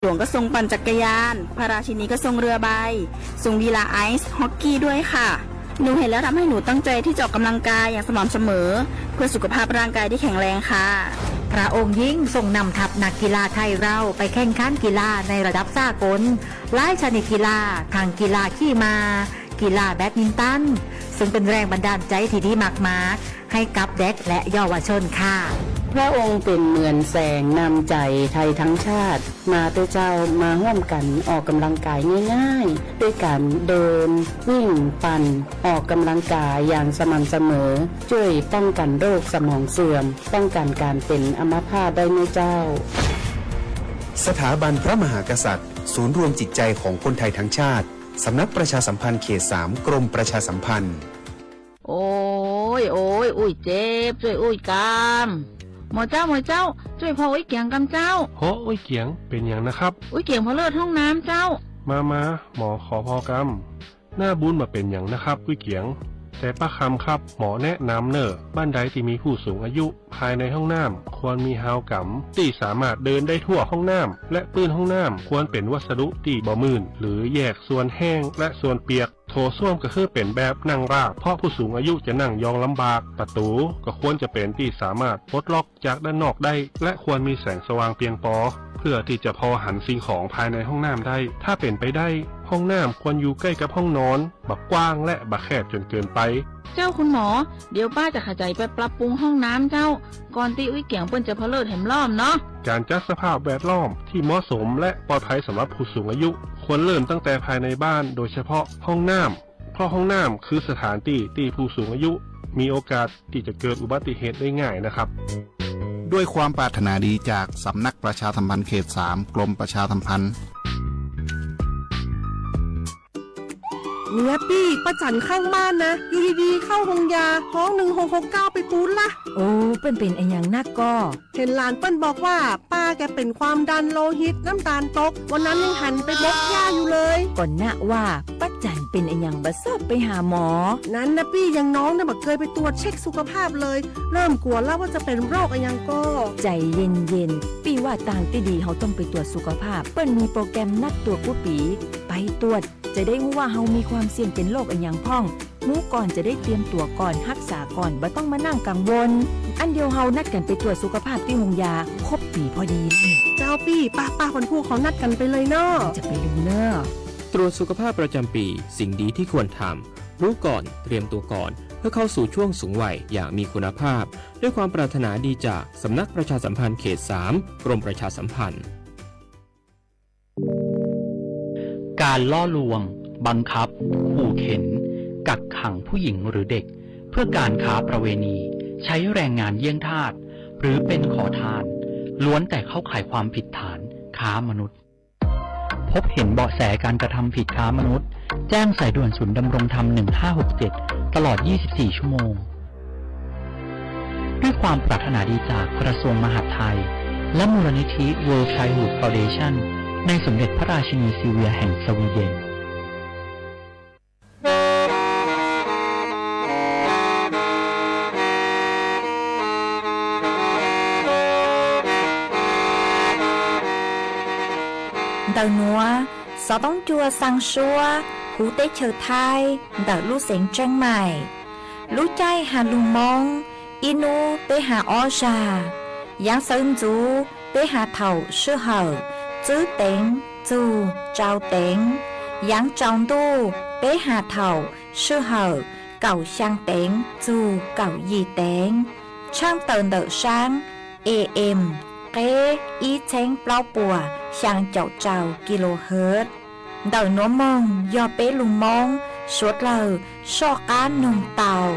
หลวงก็ทรงปั่นจักรยาน พระราชินีก็ทรงเรือใบ ทรงกีฬาไอซ์ฮอกกี้ด้วยค่ะ หนูเห็นแล้วทำให้หนูตั้งใจที่จะออกกำลังกายอย่างสม่ำเสมอ เพื่อสุขภาพร่างกายที่แข็งแรงค่ะ พระองค์ยิ่งทรงนำทัพนักกีฬาไทยเราไปแข่งขันกีฬาในระดับสากล หลายชนิดกีฬา ทั้งกีฬาขี่ม้า กีฬาแบดมินตัน ซึ่งเป็นแรงบันดาลใจที่ดีมากๆ ให้กับเด็กและเยาวชนค่ะ พระองค์เป็นเหมือนแสงนำใจไทยทั้งชาติ มาเถอะเจ้า มาร่วมกันออกกำลังกายง่ายๆ ด้วยการเดิน วิ่ง ปั่น ออกกำลังกายอย่างสม่ำเสมอ ช่วยป้องกันโรคสมองเสื่อม ป้องกันการเป็นอัมพาตได้นะเจ้า สถาบันพระมหากษัตริย์ ศูนย์รวมจิตใจของคนไทยทั้งชาติ สำนักประชาสัมพันธ์เขตสาม กรมประชาสัมพันธ์ โอ้ย โอ้ย อุ้ยเจ็บ ช่วยอุ้ยกำ หมอเจ้า หมอเจ้า ช่วยพ่ออุ้ยเกียงกำเจ้า โห อุ้ยเกียง เป็นหยังนะครับ อุ้ยเกียงพอเลิศห้องน้ำเจ้า มา มา หมอขอพอกำ หน้าบุญบ่เป็นหยังนะครับ อุ้ยเกียง แต่ป้าคำครับ หมอแนะนำเน่อ บ้านใดที่มีผู้สูงอายุ ภายในห้องน้ำควรมีฮาวกำ ที่สามารถเดินได้ทั่วห้องน้ำ และพื้นห้องน้ำควรเป็นวัสดุที่บ่มื่น หรือแยกส่วนแห้งและส่วนเปียก โถส้วมก็คือเป็นแบบนั่งราบ เพราะผู้สูงอายุจะนั่งยองลำบาก ประตูก็ควรจะเป็นที่สามารถปลดล็อกจากด้านนอกได้ และควรมีแสงสว่างเพียงพอ เพื่อที่จะพอหันสิ่งของภายในห้องน้ำได้ ถ้าเป็นไปได้ ห้องน้ำควรอยู่ใกล้กับห้องนอน บ่กว้างและบ่แคบจนเกินไป เจ้าคุณหมอ เดี๋ยวป้าจะขยายไปปรับปรุงห้องน้ำเจ้า ก่อนที่อุ้ยเกียงเปิ้นจะพอเลิศแหมรอบเนาะ การจัดสภาพแวดล้อมที่เหมาะสมและปลอดภัยสำหรับผู้สูงอายุ ควรเริ่มตั้งแต่ภายในบ้าน โดยเฉพาะห้องน้ำ เพราะห้องน้ำคือสถานที่ที่ผู้สูงอายุมีโอกาสที่จะเกิดอุบัติเหตุได้ง่ายนะครับ ด้วยความปรารถนาดีจากสำนักประชาสัมพันธ์เขตสาม กรมประชาสัมพันธ์ เนี่ยปี้ ป้าจั๋นข้างบ้านนะ อยู่ดีๆ เข้าโฮงยา ฮ้อง หนึ่งหกหกเก้า ไปปู๊ดละ โอ้ เปิ้นเป็นอะหยังนักก่อ เห็นหลานเปิ้นบอกว่า ป้าแกเป็นความดันโลหิต น้ำตาลตก วันนั้นยังหันไปบกหญ้าอยู่เลย ก่อนนะว่า ป้าจั๋นเป็นอะหยังบ่ซอบไปหาหมอ นั้นนะปี้ อย่างน้องเนี่ยบ่เกยไปตรวจเช็คสุขภาพเลย เริ่มกลัวแล้วว่าจะเป็นโรคอะหยังก่อ ใจเย็นๆ ปี้ว่าตางตี้ดีเฮาต้องไปตรวจสุขภาพ เปิ้นมีโปรแกรมนัดตรวจกู้ปี๋ ไปตรวจ จะได้ฮู้ว่าเฮามีความเสี่ยงเป็นโรคอะหยังพ่อง ฮู้ก่อนจะได้เตรียมตั๋วก่อน ฮักษาก่อน บ่ต้องมานั่งกังวล อันเดียวเฮานัดกั๋นไปตรวจสุขภาพตี้โฮงยา ครบปี๋พอดี เจ้าปี้ ป้าๆ วันพูกเขานัดกั๋นไปเลยเนาะ จะไปลืมเน่อ ตรวจสุขภาพประจำปี สิ่งดีที่ควรทำ รู้ก่อน เตรียมตัวก่อน เพื่อเข้าสู่ช่วงสูงวัยอย่างมีคุณภาพ ด้วยความปรารถนาดีจากสำนักประชาสัมพันธ์เขตสาม กรมประชาสัมพันธ์ การล่อลวง บังคับ ขู่เข็น กักขังผู้หญิงหรือเด็ก เพื่อการค้าประเวณี ใช้แรงงานเยี่ยงทาส หรือเป็นขอทาน ล้วนแต่เข้าข่ายความผิดฐานค้ามนุษย์ พบเห็นเบาะแสการกระทำผิดค้ามนุษย์ แจ้งสายด่วนศูนย์ดำรงธรรม หนึ่งห้าหกเจ็ด ตลอด ยี่สิบสี่ ชั่วโมง ด้วยความปรารถนาดีจากกระทรวงมหาดไทย และมูลนิธิ World Childhood Foundation ในสมเด็จพระราชินีซิลเวียแห่งสวีเดน Ntawm nuav, xov tooj cua xaa suab huv teb chaws Thaib ntawm lub xeev Tseeb Maim. Lub caij has lug Moob, ib nub peb has ob zag. Yaav xawv ntxuv peb has thaum sij hawm tswb teev txug tsau teev. Yaav tsaus ntuj peb has thaum sij hawm kaum xyaa teev txug kaum yim teev. Tshaaj taws ntawm saab AM qeb ib txheeb plaub puas xyaa caum rau kilohertz. Ntawm nuav moog yog peb lug Moob suav dlawg soj qaab noog tau.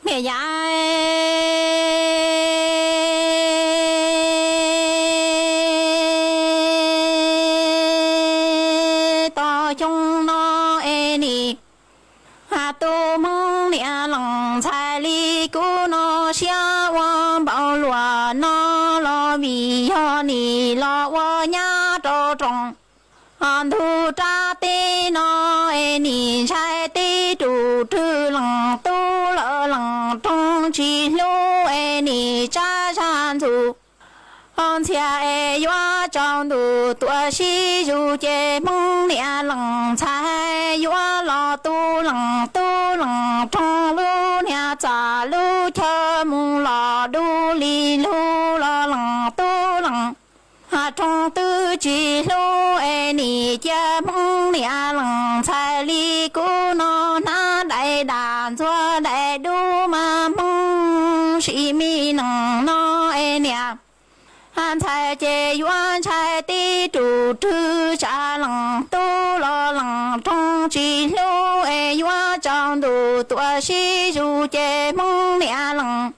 Niam yau, tau xyoo no es nim has tus Hmoob niam leej ntxhais li kuv no siab ua npaum luaj no los vim yog nim los ua nyab rau rooj ntug rab teb no es nim ntshai tib rus rwg lees tub lawm lees roog tsis hlub es nim tsab zag ntxus. Ntxhias es yuav tsaus ntuj tuam sib zus ces Hmoob niam lees ntxhais yuav los tu lees tub lees roog lub niag txam lub chaw mus los du li lug los lees tub lees roog twb tsis hlub es nim cia Hmoob niam lees ntxhais li kuv no hnab dais dam ntxuag dais dub mas Hmoob sim me nees no es niam ntxhais ces yuav ntshai tib rus rwg tsam lees tub los lees roog tsis hlub es yuav tsaus ntuj tuam sib zus ces Hmoob niam lees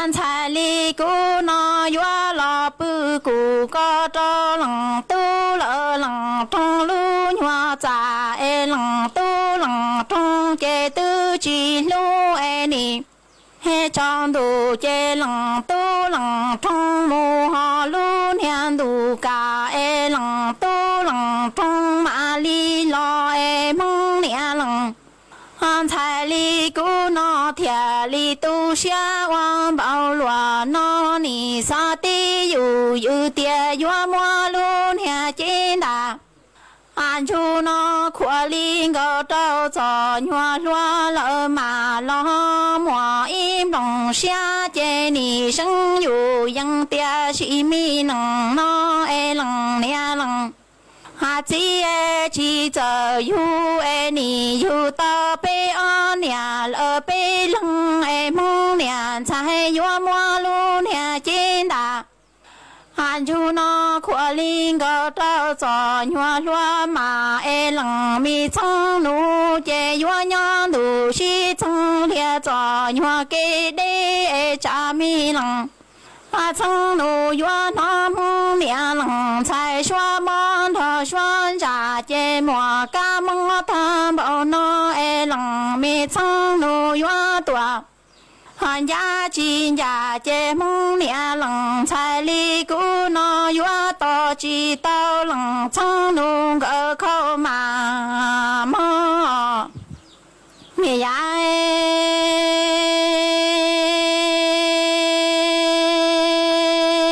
ntxhais li kuv no yuav los pw kum ko rau lees tub lawm lees roog lub nyuag txam es lees tub lees roog ces twb tsis hlub es nim tsaus ntuj ces lees tub lees roog mus ho lub niag ntuj kam es lees tub lees roog mam li los es Hmoob niam lees ntxhais li kuv no thiaj li tu siab ua npaum luag no nim xav tib yus yws tias yuav muab lub niag cev ntam ntsuj no khuam li nkaus rau txom nyuag hlua lawm mas los muaj ib nplooj siab ces nim seeb yus yees tias sim me nees no es lees niam lees txiv es tsis txawm yug es nim yug tau peb ob niam lawm peb leeg es Hmoob niam ntxhais yuav muab lub niag cev ntam ntsuj no khuam li nkaus rau txom nyuag hlua mas es lees me txheeb nus ces yuav nyob ntuj sib txheeb liag txom nyuag kev deb es tsam me lees txheeb nus yuav hnov Hmoob niam lees ntxhais suab mob nrog suab ntsa ces muaj kab mob tag npaum no es lees me txheeb nus yuav tuam ho ncaj tsis ncaj ces Hmoob niam lees ntxhais li kuv no yuav tos tsis tau lees txheeb nus nkawd khauj mas mob me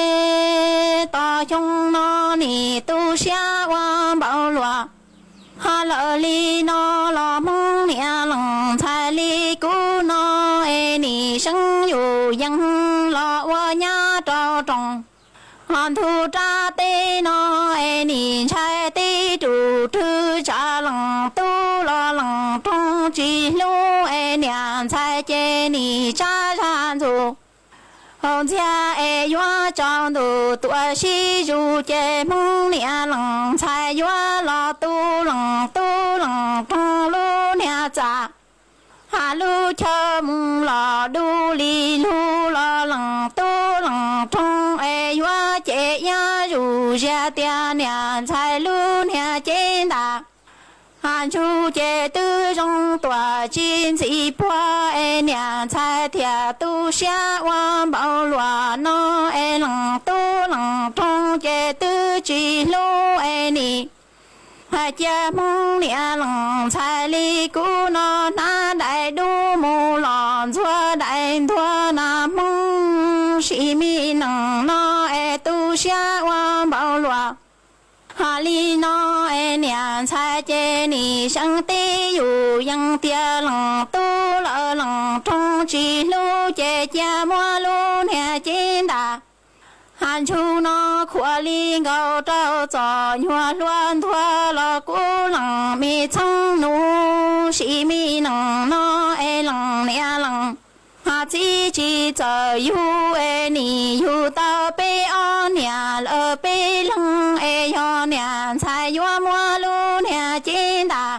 yav tos xyoo no nim tu siab ua npaum luag ho lawm li no los Hmoob niam lees ntxhais li kuv no es nim seeb yus yees los ua nyab rau roos ho ntug rab teb no es nim ntshai tib rus rwg tsam lees tub los lees roog tsis hlub es niam ntxhais ces nim tsab zag ntxus hauv ntxhias es yuav tsaus ntuj tuam sib zus ces Hmoob niam lees ntxhais yuav los tu lees tub lees roog lub niag txam ha lub chaw mus los du li lug los lees tub lees roog es yuav ces iab zus zias tias niam ntxhais lub niag cev ntam ha ntsuj ces twb zoo tuam tsis ntxim puag es niam ntxhais thiaj tu siab ua npaum luag no es lees tub lees roog ces twb tsis hlub es nim hais cia Hmoob niam lees ntxhais li kuv no hnab dais dub mus los ntxuag dais ntuag na Hmoob sim me nees no es tu siab ua npaum luag ha li no es niam ntxhais ces nim seeb tib yus yees tias lees tub lawm lees roog tsis hlub ces cia muab lub niag cev ntam ha ntsuj no khuam li nkaus rau txom nyuag hlua ntuag los kuv lees me txheeb nus sim me nees no es lees niam lees ha txiv tsis txawm yug es nim yug tau peb ob niam lawm peb leeg es yog niam ntxhais yuav muab lub niag cev ntam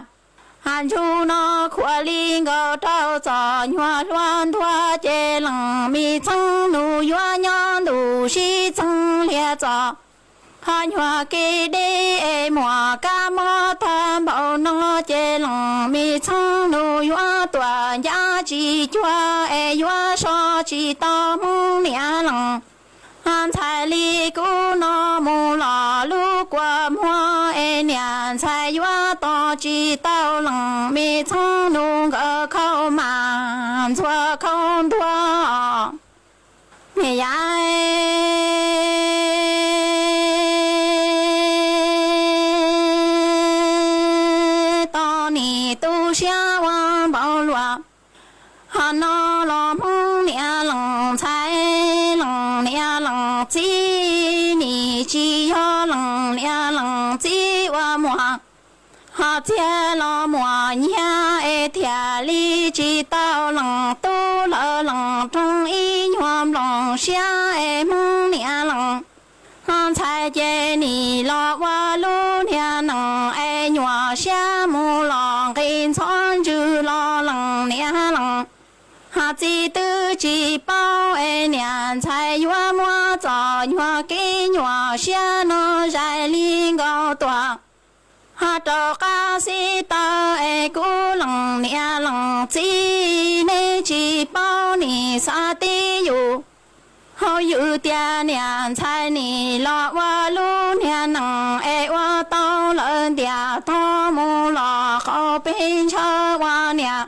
ha ntsuj no khuam li nkaus rau txom nyuag hlua ntuag ces lees me txheeb nus yuav nyob ntuj sib txheeb liag txom ho nyuag kev deb es muaj kab mob tag npaum no ces lees me txheeb nus yuav tuam ncaj tsis cuag es yuav so tsis tau Hmoob niam lees ntxhais li kuv no mus los lub kua muag es niam ntxhais yuav tos tsis tsis tau lees, me txheeb nus nkawd khau mas ntxhua khau ntuag. Niam yau, tau nim tu siab ua npaum luaj. Ho no los Hmoob niam lees ntxhais, lees niam lees txiv, nim tsis yog lees niam lees txiv ua muam. Ho txiag los muaj nyiaj es thiaj li tsis tau lees tub lawm, lees rooj ib nyuag nploos siab es Hmoob niam lees. Ho ntxhais ces nim los ua lub niag nees es nyuam siab mus los nqis ntxhov ntswg los lees niam lees. Ho txiv twb tsis paub es niam ntxhais yuav muab txom nyuag kev nyuam siab no zais li nkaus tuaj. Ho rau qab xib taw es kuv lees niam lees txiv, neb tsis paub nim xav tib yus. Hauv yus tias niam ntxhais nim los ua lub niag nees es ua tau lawm ntiag tog mus los qaum pes ntshaw ua niam.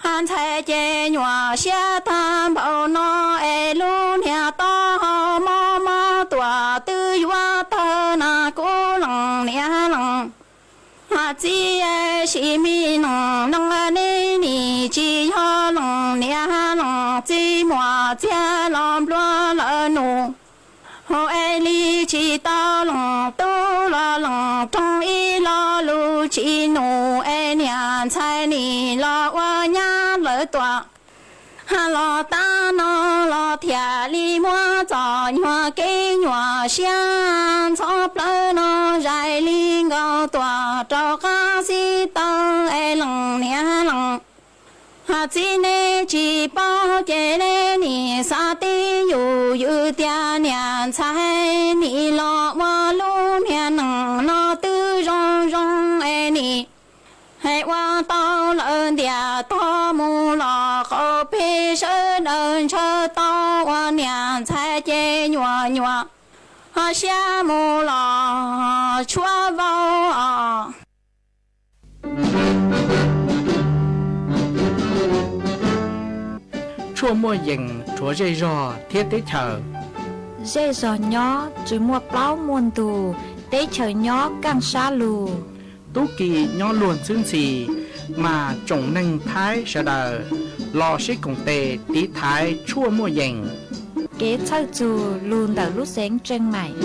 Ho ntxhais ces nyuam siab tag npaum no es lub niag taub hau mob mob tuaj twb yuav tawg na kuv lees niam lees. Ho txiv es sim me nees no neb nim tsis yog lees niam lees txiv, muaj txiag los nplua lawm nus. Ho es li tsis tau lees tub los lees rooj ib lo lus tsis nus es niam ntxhais nim los ua nyab lawm tuaj. Ho los tag no los thiaj li muab txom nyuag kev nyuam siab ntxhov plawv no zais li nkaus tuaj rau qab xib taw es lees niam lees. Ho txiv neb tsis paub ces neb nim xav tib yus, yus tias niam ntxhais nim los ua lub niag nees no twb zoo zoo es nim es ua tau lawm ntiag tog mus los qaum pes sawv daws ntshaw tau ua niam ntxhais ces nyuam nyuam ho siab mus los tshuav vau os. Tshuaj muaj yees rhuav zej zog thiab teb chaws. Zej zog nyob tsis muaj plaub muaj ntug, teb chaws nyob kaaj sab lug. Tub ki nyob luag ntxhwb ntxhi, mas tsoom neeg Thaib sawv daws los sib koom tes tiv thaiv tshuaj muaj yees. Kev txhawj txug lug ntawm lub xeev Tseej Maim.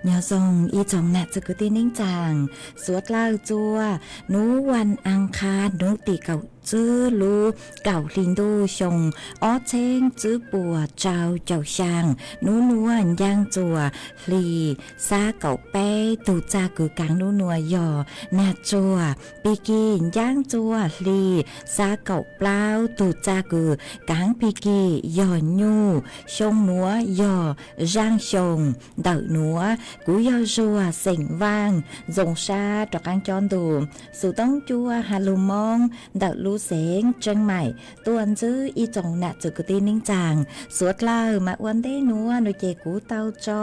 Nyob zoo ib tsoom nam txiv kwv tij neej tsaa, suav dlawg txua nub vas as khas nub tim kaum xwb lub kaum hli ntuj xyoo ob txheeb tsib puas rau caum xyaa, nub nuav ncaaj txuas hli xab kaum peb, tug txaj kws kaav nub nuav yog naag tsuag. Pig kig ncaaj txuas hli xab kaum plaub, tug txaj kws kaav pig kig yog nyuj. Xyoo nuav yog zaaj xyoo ntawm nuav. Kuv yog Zuag xeem Vaaj, zoo sab rov qaab cob ntu xus toob cua ha lug Moob ntawm lub xeev Tseeb Maim tuaj ntsib ib tsoom nam txwv kwv tij neej tsaa suav dlawg. Mas ua ntej nuav nua ces kuv tau tso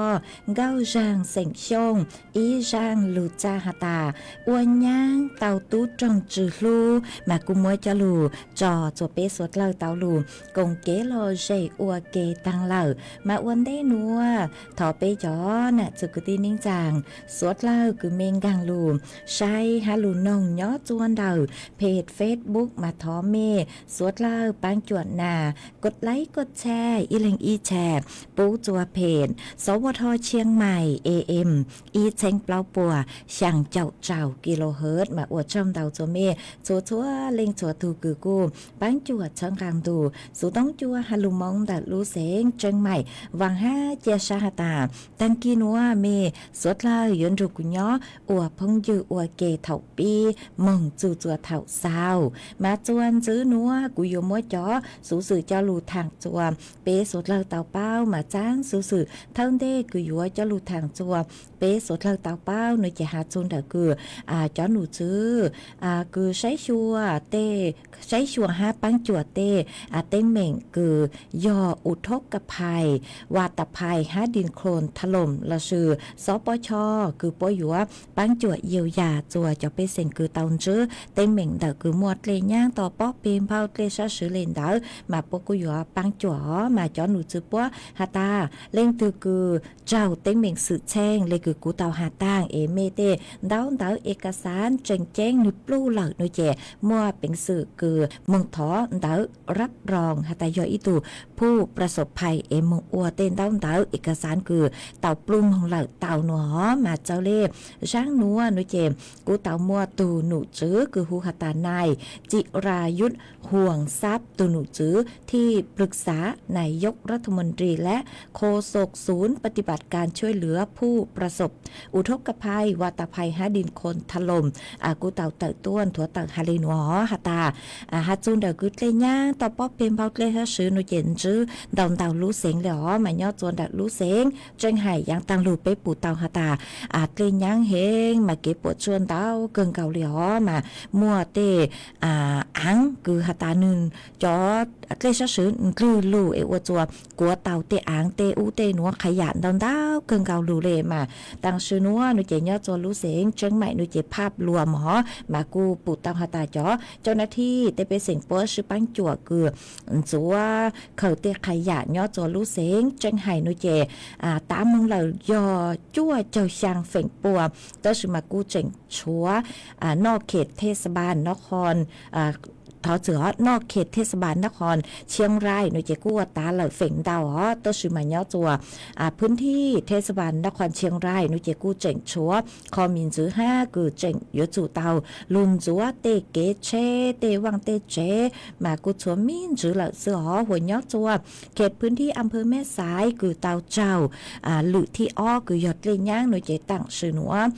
nkauj Zaag xeem Xyooj ib zaaj lug txaj has tas ua nyaab tau tub roog tsw hlub, mas kuv muab cov lug tso txuas peb suav dlawg tau lug koom kev lom zem ua ke taag lawm. Mas ua ntej nuav thov peb cov nam txwv kwv tij neej tsaa suav dlawg kws mej nkaag lug saib hab lug noog nyob txua ntawm peg Facebook mas thov mej suav dlawg paab cuam nas koj laib koj tshaj ib leeg ib tshaj pub txua peg sov ua dho Chiang Mai A M ib txheeb plaub puas xyaa caum rau kilohertz. Mas ua tsaug ntau txua mej txhua txhua leej txhua tug kws kuj paab cuam txhawb nqaa ntu xus toob cua ha lug Moob ntawm lub xeev Tseeb Maim. Vaam hab cia sab has tas taag kig nuav mej suav dlawg yuav nrug kuv nyob ua phooj ywg ua ke thaum pib moog txug txua thaum xaus. Mas txua ntxiv nuav kuv yuav muab cov xuv xwm coj lug thaam txua peb suav dlawg tau paub. Mas txaam xuv xwm thawj ntej kws yuav coj lug thaam txua peb suav dlawg tau paub nuav ces has txug ntawm kws cov num tswv kws saib xyuas tej, saib xyuas hab paab cuam tej teeb meem kws yog U Thoob Ka Phais, Wa Ta Phais hab Dij Khloos Tha Loos lossis xob pob choj kws puab yuav paab cuam yau yas txua cov pej xeem kws tau ntsib teeb meem ntawm kws muaj dlej nyaab tau pob peg npau dlej sab swv le ntawd mas puab kuj yuav paab cuam os. Mas cov num tswv puab has tas leej twg kws raug teeb meem xwm txheej le kws kuv tau has taag es mej tej ntaub ntawv eka xaav tseem ceeb nwg pluj lawm nuav ces muaj peev xwm kws moog thov ntawv rab roos has tas yog ib tug phuj pla xom phais es moog ua tej ntaub ntawv eka xaav kws tau pluj moog lawm tau nuav os. Mas txawv le zaab nuav nuav ces kuv tau muaj tug num tswv kws hu has tas Nais Txim Ra Yub Huas Xab, tug num tswv thij plwg xav Nais Yub Rab Tha Moos Ris lab Khos Xom Xum Pab Ti Pam Kaas Tshuaj Lwm Phuj Pla Xom U Thoob Ka Phais, Wa Ta Phais hab Dij Khloos Tha Loos kuj tau tawm tuaj nthuav tawm has le nuav os has tas has txug ntawm kws dlej nyaab tau pob peg npau dlej sab swv nuav ces ntsib ntau ntau lub xeev le os. Mas nyob txua ntawm lub xeev Tseeb Hais Yaav Taag Lug peb pum tau has tas dlej nyaab heev mas kev puam tsuaj ntau kawg nkaus le os. Mas muaj tej aav kws has tas nwg cov dlej sab swv ndlwg lug es ua txua kuav tau tej aav tej ub tej nuav qha yam ntau ntau kawg nkaus lug le. Mas taam sim nuav nuav ces nyob txua lub xeev Tseeb Maim nuav ces phaj lua mog mas kuj pum tau has tas cov cau nav thij tej pej xeem puab swb paab cuam kws ntxuav khaws tej qha yam nyob txua lub xeev Tseeb Hais nuav ces tav moog lawm yog cuaj caug xyaa feem pua, tab sis mas kuj tseem tshuav noj khem thej xa npas nab qhoo thov txwm os, noj khem thej xa npas nab qhoo Tsheeb Rais nuav ces kuj ua tav lawm feem ntau os, tab sis mas nyob txua phwb thij thej xa npas nab qhoo Tsheeb Rais nuav ces kuj tseem tshuav qho mi ntxwv hab kws tseem yuav tsum tau lug ntxuav tej kev tsheb tej vaaj tej tsev mas kuj tshuav mi ntxwv lawm xwb os. Huas nyob txua khem phwb thij am phawv Meb Xais kws tau raug lwm thij ob kws yog dlej nyaab nuav ces taam sim nuav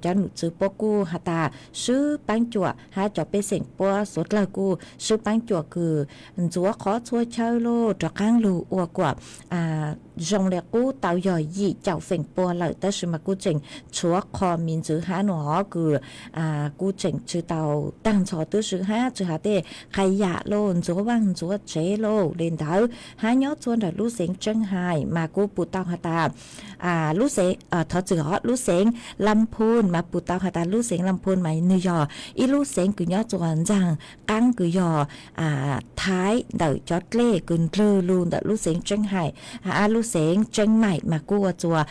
cov num tswv puab kuj has tas swb paab cuam hab cov pej xeem puab suav dlawg kuj swb paab cuam kws ntxuav qhov txhua chaw lauj, rov qaab lug ua kuas zoo le qub tau yog yim caum feem pua lawm, tab sis mas kuj tseem tshuav qho mi ntxwv hab nuav os kws kuj tseem tsi tau taag nrho tub sw hab tsi has tej qha yam lauj, ntxuav vaaj ntxuav tsev lauj le ntawd. Hab nyob txua nram lub xeev Tseeb Hais mas kuj pum tau has tas lub xeev, thov txwm os, lub xeev Lam Phun mas pum tau has tas lub xeev Lam Phun mas nwg yog ib lub xeev kws nyob txua ntxaag qaab kws yog Thaib ntawm cov dlej kws ndlwg lug ntawm lub xeev Tseeb Hais, lub xeev Tseeb Maim mas kuj ua txuas,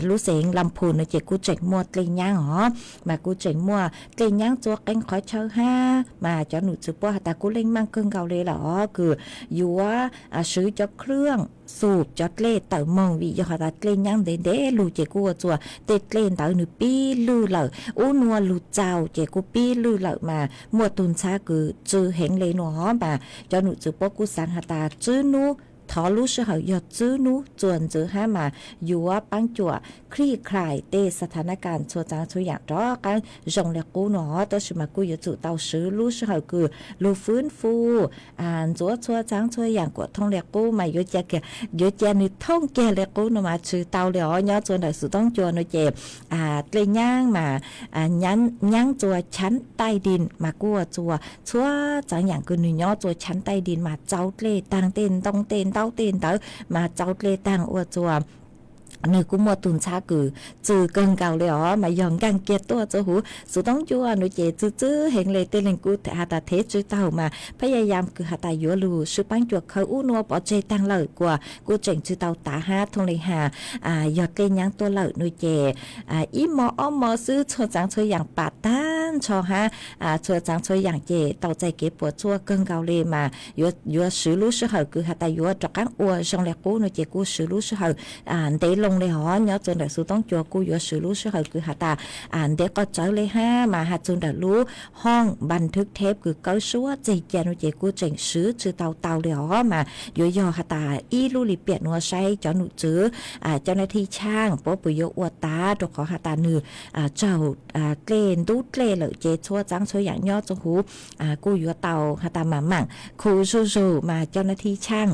lub xeev Lam Phum no ces kuj tseem muaj dlej nyab os, mas kuj tseem muaj dlej nyab txua qeej qhov chaw hab, mas cov nom tswv puab has tas kuj leej meej kawg nkaus le lawm os, kws yuav swv cov khwj xum cov dlej tawm moog, vim yog has tas dlej nyab ntev ntev lug ces kuj ua txuas tej dlej ntawd nws pib lwj lawm, ub nua lug txaus ces kuj pib lwj lawm, mas muaj tug ntxhab kws tsw heev le nua os, mas cov nom tswv puab kuj xaav has tas tswb nub, thov lub sij hawm yog tswb nub txuas ntxiv hab mas yuav paab cuam kli khlais tej xa tha nab kas txhua tsav txhua yaam rov qaab zoo le qub nua os, tab sis mas kuj yuav tsum tau swv lub sij hawm kws lug fwb fu ntxuav txhua tsav txhua yaam kuas thooj le qub mas yuav cia nws thooj kiag le qub nua mas tsi tau le os. Nyob txua ntawm Xuv Toob Cua nua ces dlej nyab mas nyab txua chav taij di mas kuj ua txuas txhua tsav yaam kws nws nyob txua chav taij di mas txaus dlej taag, tej ntoo tej ntaub tej ntawv mas txaus dlej taag ua txuas nws kuj muaj tug ntxhab kws tsw kawg nkaus le os, mas yog nkaag kiag tuaj txua huv Xuv Toob Cua nua ces tsw tsw heev le, tej leeg kuj has tas thev tsi taug mas phab yaj yam kws has tas yuav lug swb paab cuam khawv ub nua pov tseg taag lawm kuas kuj tseem tsi tau tav hab thooj le has yog dlej nyab tuaj lawm nua ces ib mo ob mo xwb txhua tsav txhua yaam pam taag nrho hab txhua tsav txhua yaam ces tau txais kev puam txuaj kawg nkaus le mas yuav swv lub sij hawm kws has tas yuav rov qaab ua zoo le qub nua ces kuj swv lub sij hawm ntev loo le os. Nyob txua ntawm Xuv Toob Cua kuj yuav swv lub sij hawm kws has tas ntev qhov tsawv le hab mas has txug ntawm lub hooj npas thwb theb kws kawb suab tseg ca nua ces kuj tseem swv tsi tau tau le os, mas yuav yog has tas ib lub lim piam nua saib cov nom tswv cov na thi tshaaj puab puas yuav ua tav rua qhov has tas nws tsaug dlej ntub dlej lawm ces txhua tsav txhua yaam nyob txua huv kuj yuav tau has tas maam maam khu zuj zug mas cov na thi tshaaj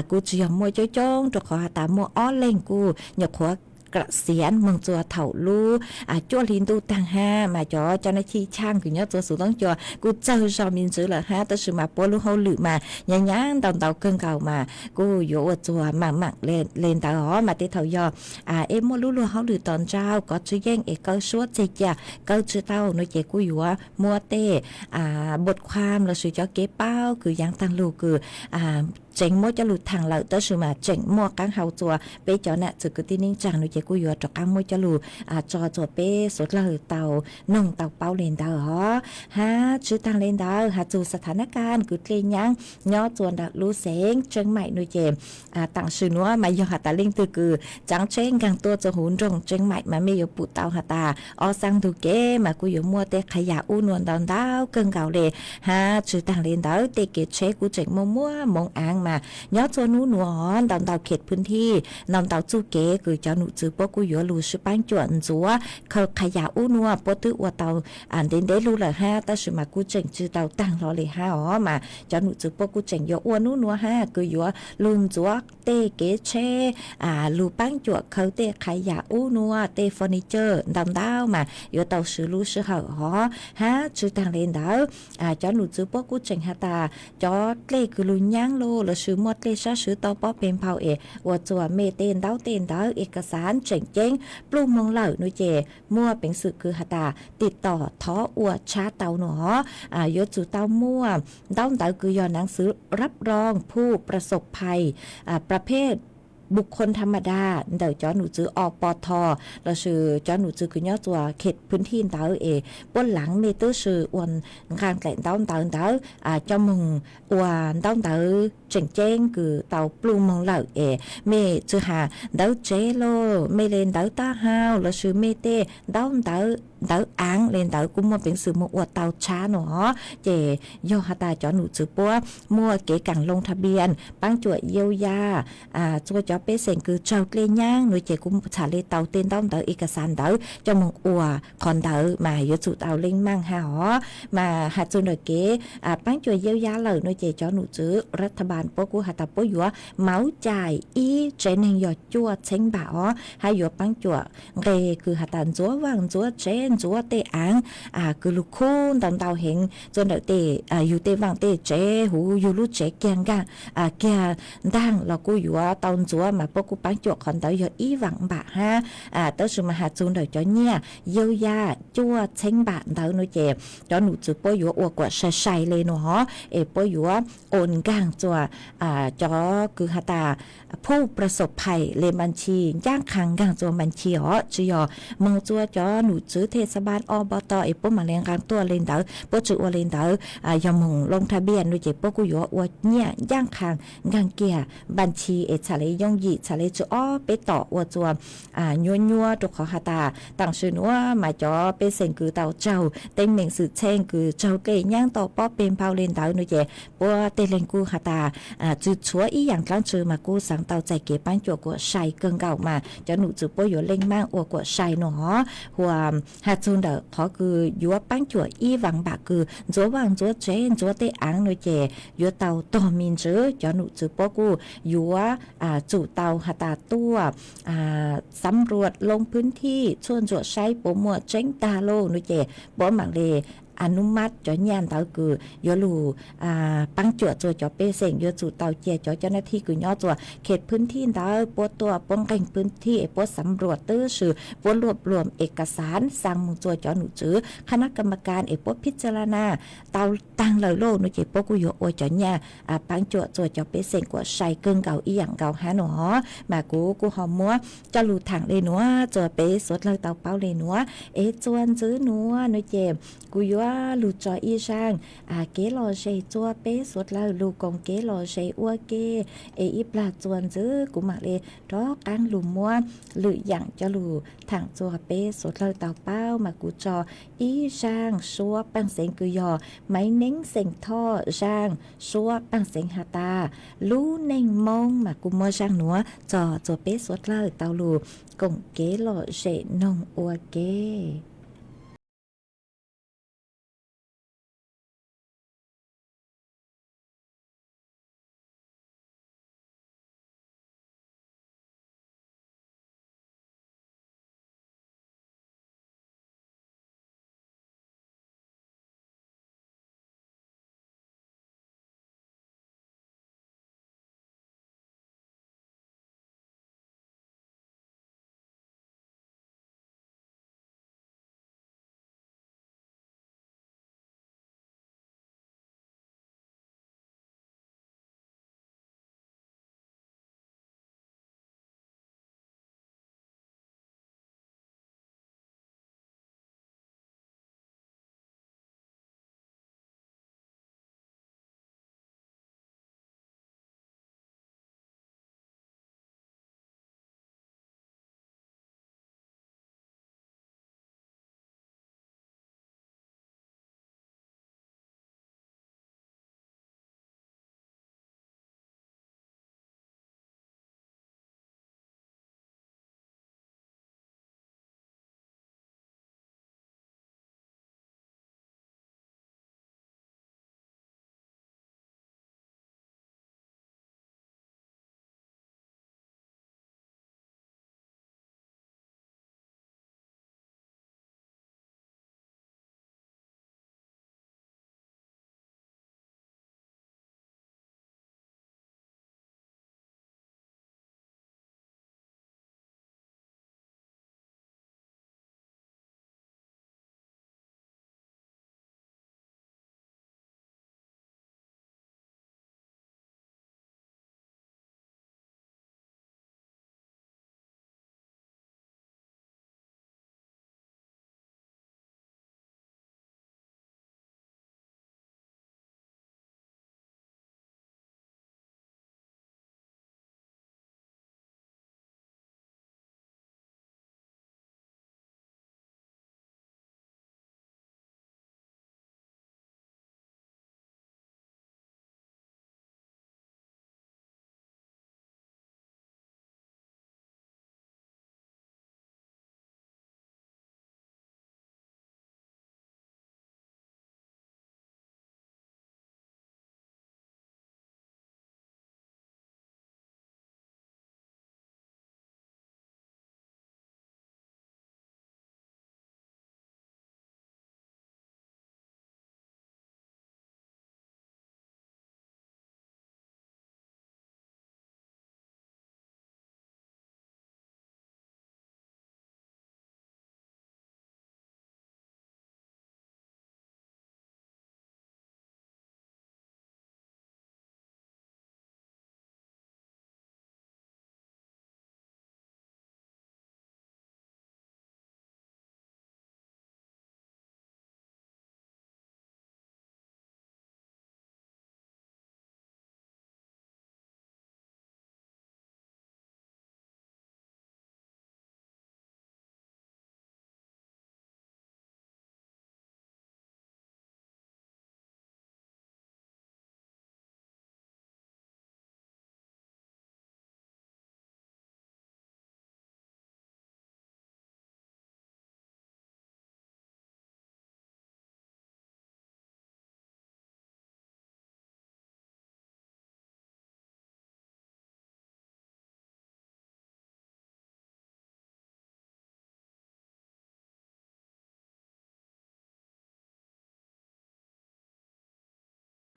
kuj tsi yog muaj coob coob rua qhov has tas muaj ob leeg kuj nyuam qhuav kam xiav moog txua thaum lub cuaj hli ntuj taag hab mas cov cov na thi tshaaj kws nyob txua Xuv Toob Cua kuj txawg zog me ntsis lawm hab tab sis mas puab lub hauj lwm mas nyaav nyaav ntau ntau kawg nkaus mas kuj yuav ua txuas maam maam le ntawd os. Mas tej thaum yog es muaj lub luag hauj lwm tom ntej kov tsw yeej es kawb suab tseg ca kawb tsi tau nua ces kuj yuav muab tej nput khuam lossis cov kev paub kws yaav taag lug kws tseem muab coj lug thaam lawm tab sis mas tseem muaj qaab hau txua peb cov nam txiv kwv tij neej tsaa nua ces kuj yuav rov qaab muab coj lug tso txua peb suav dlawg tau noog tau paub le ntawd os. Hab tsi taag le ntawd has txug xa tha nab kas kws dlej nyab nyob txua ntawm lub xeev Tseeb Maim nua ces taam sim nuav mas yog has tas leej twg kws tsaav tsheb nkaag tuaj txua huv nroog Tseeb Maim mas mej yuav pum tau has tas ob sab ntug kev mas kuj yuav muaj tej qhov yam ub nua ntau ntau kawg nkaus le. Hab tsi taag le ntawd tej kev tsheb kuj tseem muaj muaj moov aav mas nyob txua nub nua ntau ntau khem pwm thi ntau ntau txuj kev kws cov nom tswv puab kuj yuav lug swb paab cuam ntxuav khaws qhov yam ub nua puab twb ua tau ntev ntev lug lawm hab tab sis mas kuj tseem tsi tau taag hlo le hab os mas cov nom tswv puab kuj tseem yuav ua nub nua hab kws yuav lug ntxuav tej kev tsheb lug paab cuam khaws tej qhov yam ub nua tej furniture ntau ntau mas yuav tau swv lub sij hawm os. Hab tsi taag le ntawd cov nom tswv puab kuj tseem has tas cov dlej kws lug nyaab lug lossis muaj dlej sab swv tau pob peg nphau es ua txua mej tej ntaub tej ntawv ej ka xaav tseem ceeb pluj moog lawm nua ces muaj peev xwm kws has tas tiv tom thov ua tshab tau nua os. Yuav tsum tau muaj ntaub ntawv kws yog naav xwv rab rooj phuj pra sov phais pra phej bug khon tha ma da ntawm cov nom tswv o po tho lossis cov nom tswv kws nyob txua khem pwm thi ntawd es puab laav mej twb swb ua nqaa dlaim ntaub ntawv ntawd coj moog ua ntaub ntawv tseem ceeb kws tau pluj moog lawm es mej tsi has ntawv tsev lug mej le ntawv taub hau lossis mej tej ntaub ntawv ntawv aav le ntawd kuj muaj peev xwm moog ua tau tshab nua os. Ces yog has tas cov nom tswv puab muaj kev kaam loo tha npias paab cuam yau ya txua cov pej xeem kws tsaug dlej nyaab nua ces kuj txhad le tau tej ntaub ntawv ej ka xaav ntawd coj moog ua qhov ntawd mas yuav tsum tau leej maaj hab os. Mas has txug ntawm kev paab cuam yau ya lawm nua ces cov nom tswv rab tha npas puab kuj has tas puab yuav mauv cais ib tsev neeg yog cuaj txheeb npam os hab yuav paab cuam nqe kws has tas ntxuav vaaj ntxuav tsev ntxuav tej aav kws lug khub ntau ntau heev txua ntawm tej yug tej vaaj tej tsev huv yug lub tsev kiag nkaag kiag ntaag los kuj yuav tau ntxuav tuaj mas puab kuj paab cuam qhov ntawd yog ib vaam npam hab, tab sis mas has txug ntawm cov nyiaj yau yaj cuaj txheeb npam ntawd no ces cov num txwv puab yuav ua kuam sai sai le no hov, es puab yuav oos nkaag txuas cov kws has tas ผู้ประสบภัย le npa nchi, ncaaj qha nkaag txuas npa nchi os, tsi yog moog txuas cov num txwv thej xa npab ob npab to es puab maam le nqaa tuaj le ntawd, puab tsi ua le ntawd. Yog moog loo tha npiaj no ces puab kuj yuav ua nyiaj ncaaj qha nkaag kiag npa nchi es txhad le yooj yim, txhad le tsi ob peb tom ua txuas nyuab nyuab, rua qhov has tas taam sim nuav mas cov pej xeem kws tau tsaug teeb meem xwm txheej kws tsaug dlej nyaab tau pob peg npau le ntawd no ces puab tej leeg kuj has tas tsi tshuav ib yaam dlaab tsi mas kuj xaav tau txais kev paab cuam kuam sai kawg nkaus mas cov num txwv puab yuav leej maaj ua kuam sai no hov. Huas has txug ntawm qhov kws yuav paab cuam ib vaam npam kws ntxuav vaaj ntxuav tsev ntxuav tej aav no ces yuav tau tog me ntsis, cov num txwv puab kuj yuav tsum tau has tas tuaj สำรวจ ลงพื้นที่ tshuaj ntsuam saib puas muaj tseeb taag lauj no ces puab maam le อนุมัติ cov nyiaj ntawd kws yuav lug paab cuam txuas cov pej xeem, yuav tsum tau cia cov เจ้าหน้าที่ kws nyob txuas เขตพื้นที่ ntawd puab tuaj puab nqeeg พื้นที่ es puab สำรวจ tub si, puab รวบรวม เอกสาร xaa moog txuas cov num txwv คณะกรรมการ es puab พิจารณา tau taag lawm lauj no ces puab kuj yuav ua cov nyiaj paab cuam txuas cov pej xeem kuam sai kawg nkaus ib yaam nkaus hab no hov. Mas kuv kuj ho muab coj lug thaam le nuav txuas peb suav dlawg tau paub le nuav, es txuas ntxwv nuav no ces kuv yuav lug tso ib zaaj kev lom zem txuas peb suav dlawg lug koom kev lom zem ua ke, es ib plag txuas ntxwv kuv maam le rov qaab lug muab lwm yaam coj lug thaam txuas peb suav dlawg tau paub. Mas kuv tso ib zaaj suab paaj xeev kws yog ไม้เน้ง xeem Thoj, zaaj suab paaj xeev has tas lub neej Moob. Mas kuv muab zaaj nuav tso txuas peb suav dlawg tau lug koom kev lom zem noog ua ke.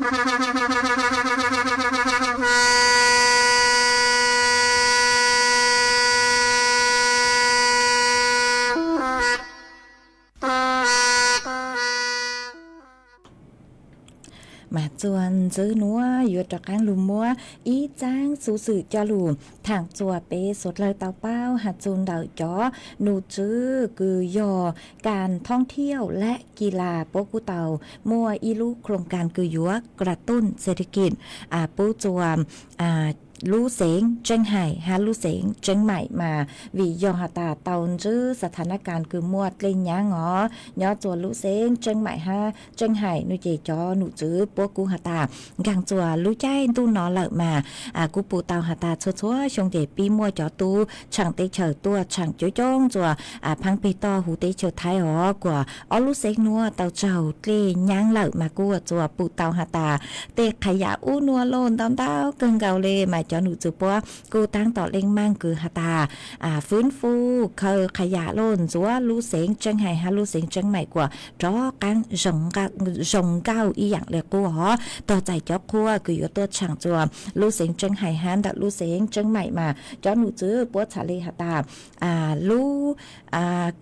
Mas txuas ntxwv nuav yuav rov qaab lug muab ib txaab xuv xwm coj lug thaam txuas peb suav dlawg tau paub has txug ntawm cov num tswv kws yog kas thoob thiauj leh kis las puab kuj tau muaj ib lub khoom kas kws yuav kra tuj xes tas kis pub txuas lub xeev Tseeb Hais hab lub xeev Tseeb Maim mas vim yog has tas tau ntsib xav tha nab kas kws muaj dlej nyaav os nyob txuas lub xeev Tseeb Maim hab Tseeb Hais nuav ces cov num tswv puab kuj has tas nkaag txuas lub caij ntuj no lawm mas kuj pum tau has tas txhua txhua xyoo ces pib muaj cov tub tshaam teb chaws tuaj tshaam coob coob txuas phaab peg toj huv teb chaws Thaib os. Kuas ob lub xeev nuav tau tsaug dlej nyaav lawm mas kuj txuas pum tau has tas tej qhov yam ub nuav loj ntau ntau kawg nkaus le mas cov num tswv puab kuj taab tom leej maaj kws has tas fwv fwv khaws qhov yam loj ntxuav lub xeev Tseeb Hais hab lub xeev Tseeb Maim kuas rov qaab zoo nkauj ib yaam le qub os. Tog txais cov qhua kws yuav tuaj tshaam txuas lub xeev Tseeb Hais hab ntawm lub xeev Tseeb Maim mas cov num tswv puab txhaj le has tas lub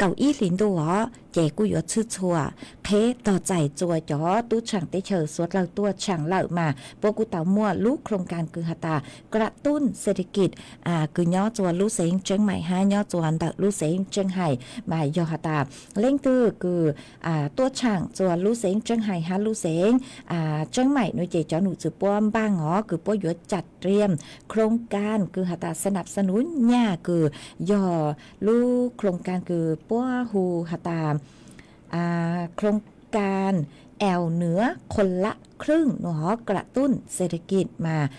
kaum ib hlis ntuj os ces kuj yuav txhwb txhua qheb tog txais txuas cov tub tshaam teb chaws suav dlawg tuaj tshaam lawm mas puab kuj tau muaj lub khoom kas kws has tas kra tuj xes tas kis kws nyob txuas lub xeev Tseeb Maim hab nyob txuas ntawm lub xeev Tseeb Hais mas yog has tas leej twg kws tuaj tshaam txuas lub xeev Tseeb Hais hab lub xeev Tseeb Maim nuav ces cov num tswv puab npaaj os kws puab yuav cam riam khoom kas kws has tas xab nab xab nuv nyaj kws yog lub khoom kas kws puab hu has tas khoom kas eo nuav khuv lab khlwj nuav kra tuj xes tas kis mas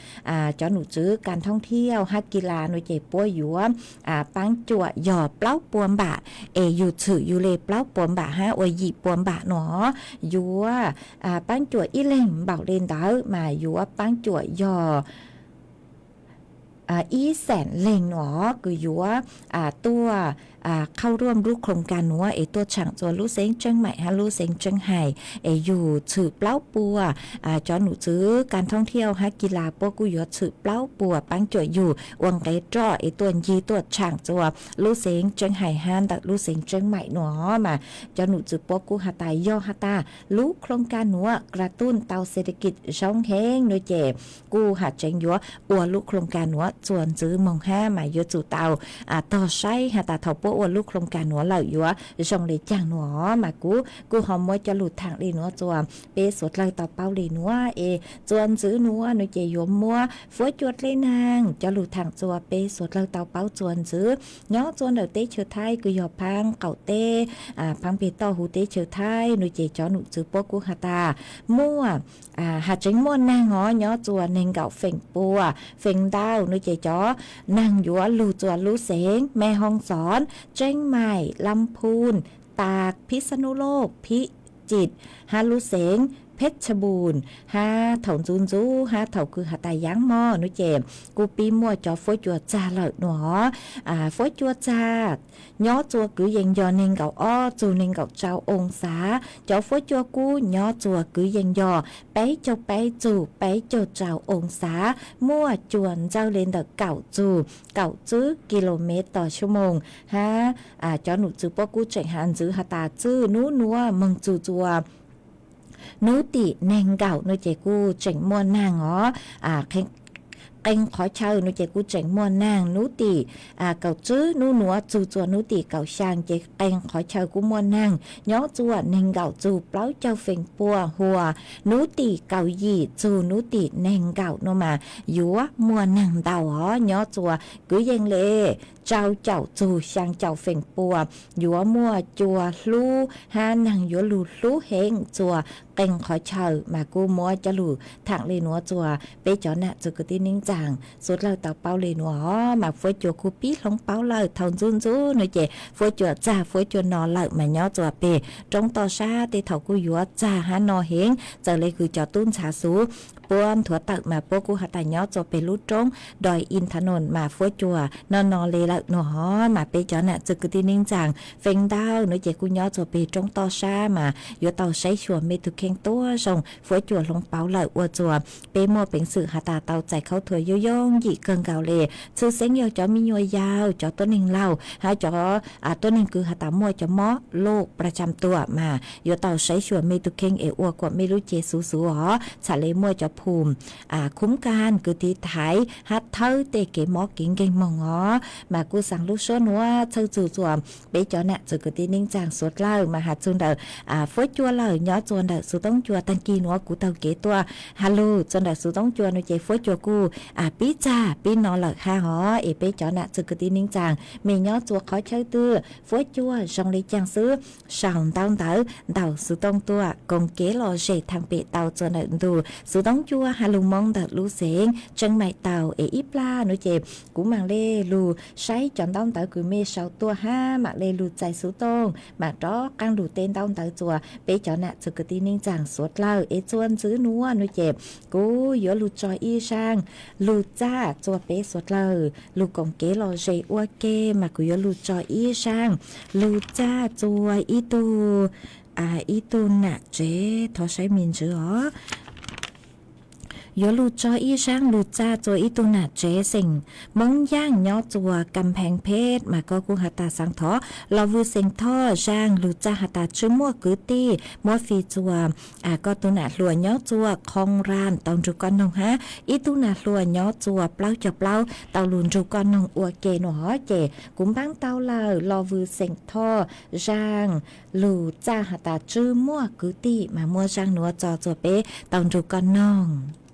cov num tswv kas thoob thiauj hab kis las nuav ces puab yuav paab cuam yog plaub puas npam es yug txhwm yug le plaub puas npam hab ua yim puas npam nuav yuav paab cuam ib leeg npaum le ntawd mas yuav paab cuam yog ib xeem leeg nuav kws yuav tuaj khauj ruaj lub khoom kas nuav es tuaj tshaam txuas lub xeev Tseeb Maim hab lub xeev Tseeb Hais es yug txhwm plaub puas. Cov num tswv kas thoob thiauj hab kis las puab kuj yuav txhwm plaub puas paab cuam yug ua nqe roj es tuaj ncig tuaj tshaam txuas lub xeev Tseeb Hais hab ntawm lub xeev Tseeb Maim nuav mas cov num tswv puab kuj has tas yog has tas lub khoom kas nuav kra tuj tau xes tas kis zoo heev nuav ces kuj has tseev yuav ua lub khoom kas nuav txuas ntxwv moog hab mas yuav tsum tau tog saib has tas thaum puab ua lub khoom kas nuav lawm yuav zoo le caag nuav mas kuv kuj ho muab coj lug thaam le nuav txuas peb suav dlawg tau paub le nuav es txuas ntxwv nuav nuav ces yuav muab fuab cua dlej naag coj lug thaam txuas peb suav dlawg tau paub txuas ntxwv nyob txuas ntawm teb chaws Thaib kws yog phaab qaum teb phaab peg toj huv teb chaws Thaib nuav ces cov num tswv puab kuj has tas muaj has tseev muaj naag os nyob txuas neeg nkaum feem pua feem ntau nuav ces cov naag yuav lug txuas lub xeev Mes Hoo Xon, Tseeb Maim, Lam Phun, Tas, Phij Xa Nub Loj, Phij Cim hab lub xeev Phej Tha Npum hab thaum ntxuv ntxuv hab thaum kws has tas yaav mog nuav ces kuj pib muaj cov fuab cua txag lawm nuav. Fuab cua txag nyob txuas kwv yees yog neeg nkaum ob txug neeg nkaum rau oo xav. Cov fuab cua kub nyob txuas kwv yees yog peb caug peb txug peb caug rau oo xav, muaj cua ntxawj le ntawm kaum txug kaum tsib kis lus mev tos xuab moos hab cov num tswv puab kuj tseem has ntxwv has tas txwj nub nuav moog txug txuas nub tim neeg nkaum nuav ces kuj tseem muaj naag os. Qee qhov chaw nuav ces kuj tseem muaj naag nub tim kaum tsib nub nuav txug txuas nub tim kaum xyaa ces qee qhov chaw kuj muaj naag nyob txuas neeg nkaum txug plaub caug feem pua hua nub tim kaum yim txug nub tim neeg nkaum nuav mas yuav muaj naag ntau os nyob txuas kwv yees le rau caum txug xyaa caum feem pua yuav muaj cua hlub hab naag yuav lug hlub heev txuas qee qhov chaw mas kuj muab coj lug thaam le nuav txuas peb cov nam txwv kwv tij neej tsaa suav dlawg tau paub le nuav os. Mas fuab cua kuj pib hloov paub lawm thaum ntxuv ntxuv nuav ces fuab cua txag fuab cua no lawm mas nyob txuas peg roob toj sab tej thaum kuj yuav txag hab no heev. Txawm le kws cov tub ntxhab xuv puab nthuav tawm mas puab kuj has tas nyob txuas peg lub roob doi Inthanon mas fuab cua no no le lawm no hov. Mas peb cov nam txwv kwv tij neej tsaa feem ntau no ces kuj nyob txug peg roob toj sab mas yuav tau saib xyuas mej tug kheej tuab zoo, fuab cua hloov pauv lawm ua txuas peb muaj peev xwm has tas tau txais khaub thuas yooj yooj yim kawg nkaus le. Tshwj xeeb yog cov me nyuam yaus, cov tuab neeg laug hab cov tuab neeg kws has tas muaj cov mob loj pla tsam tuam mas yuav tau saib xyuas mej tug kheej es ua kuas mej lub cev xuv xuv os, txham le muaj cov phum khum kaaj kws tiv thaiv hab thawb tej kev mob kev nkeeg moog os. Mas kuj xaa lub suab nuav txhawj txug txuas peb cov nam txwv kwv tij neej tsaa suav dlawg. Mas has txug ntawm fuab cua lawm nyob txuas ntawm xuv toob cua, taag kig nuav kuv taug kev tuaj has lug txuas ntawm xuv toob cua no ces fuab cua kuj pib txag pib no lawm hab hov. Es peb cov nam txwv kwv tij neej tsaa mej nyob txuas qhov chaw twg fuab cua zoo le caag xwb, sau ntaub ntawv ntawm xuv toob tuaj koom kev lom zem thaam pem tau txuas ntawm ntug xuv toob cua has lug Moob ntawm lub xeev Tseeb Maim tau. Es ib plag no ces kuv maam le lug saib cov ntaub ntawv kws mej sau tuaj hab maam le lug txais xuv tooj, maam rov qaab lug teb ntaub ntawv txuas peb cov nam txwv kwv tij neej tsaa suav dlawg. Es txuas ntxiv nuav no ces kuv yuav lug tso ib zaaj lug txaj txuas peb suav dlawg lug koom kev lom zem ua ke. Mas kuv yuav lug tso ib zaaj lug txaj txuas ib tug, ib tug nam tsev, thov saib me ntsis os. Yuav lug tso ib zaaj lug txaj txuas ib tug nam tsev xeem Moob Yaaj nyob txuas Kam Pheej Pheej, mas koj kuj has tas xaav thov Los Vwj Xeem Thoj zaaj lug txaj has tas tswj muaj kwv tij muab fij txuas koj tug nam hluas nyob txuas Khoo Ran tau nrug koj noog hab ib tug nam hluas nyob txuas Plaub Caug Plaub tau lug nrug koj noog ua ke no hov. Ces kuv npaab tau lawm Los Vwj Xeem Thoj zaaj lug txaj has tas tswj muaj kwv tij, mas muab zaaj nuav tso txuas peb tau nrug koj noog.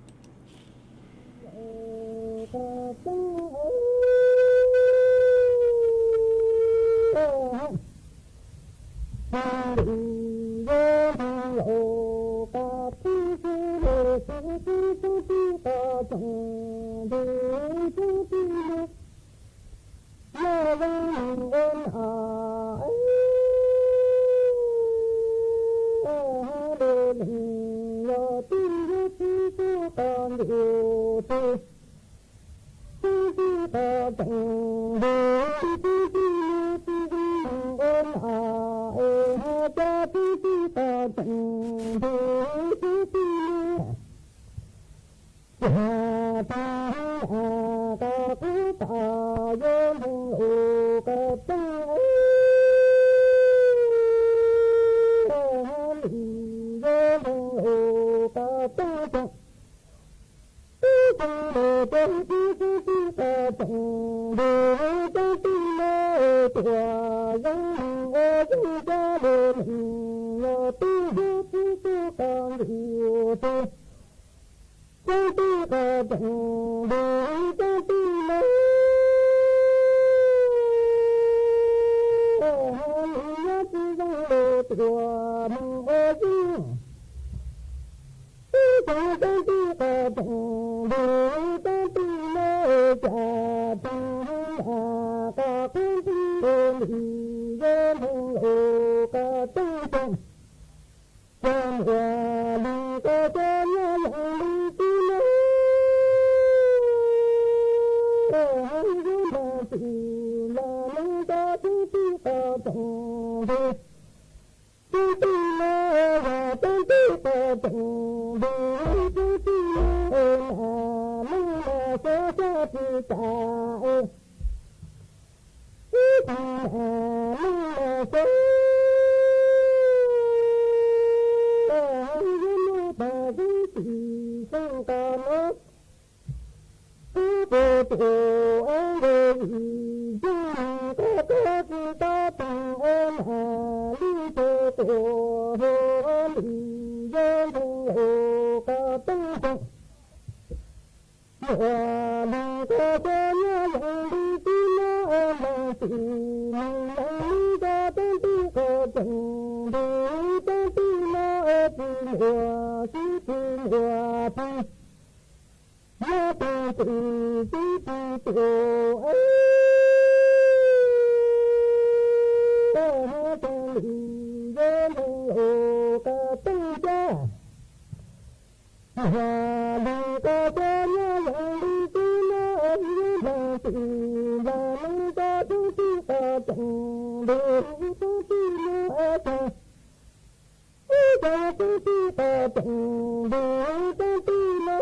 Tub tij qos tseem ntuj tub tij no,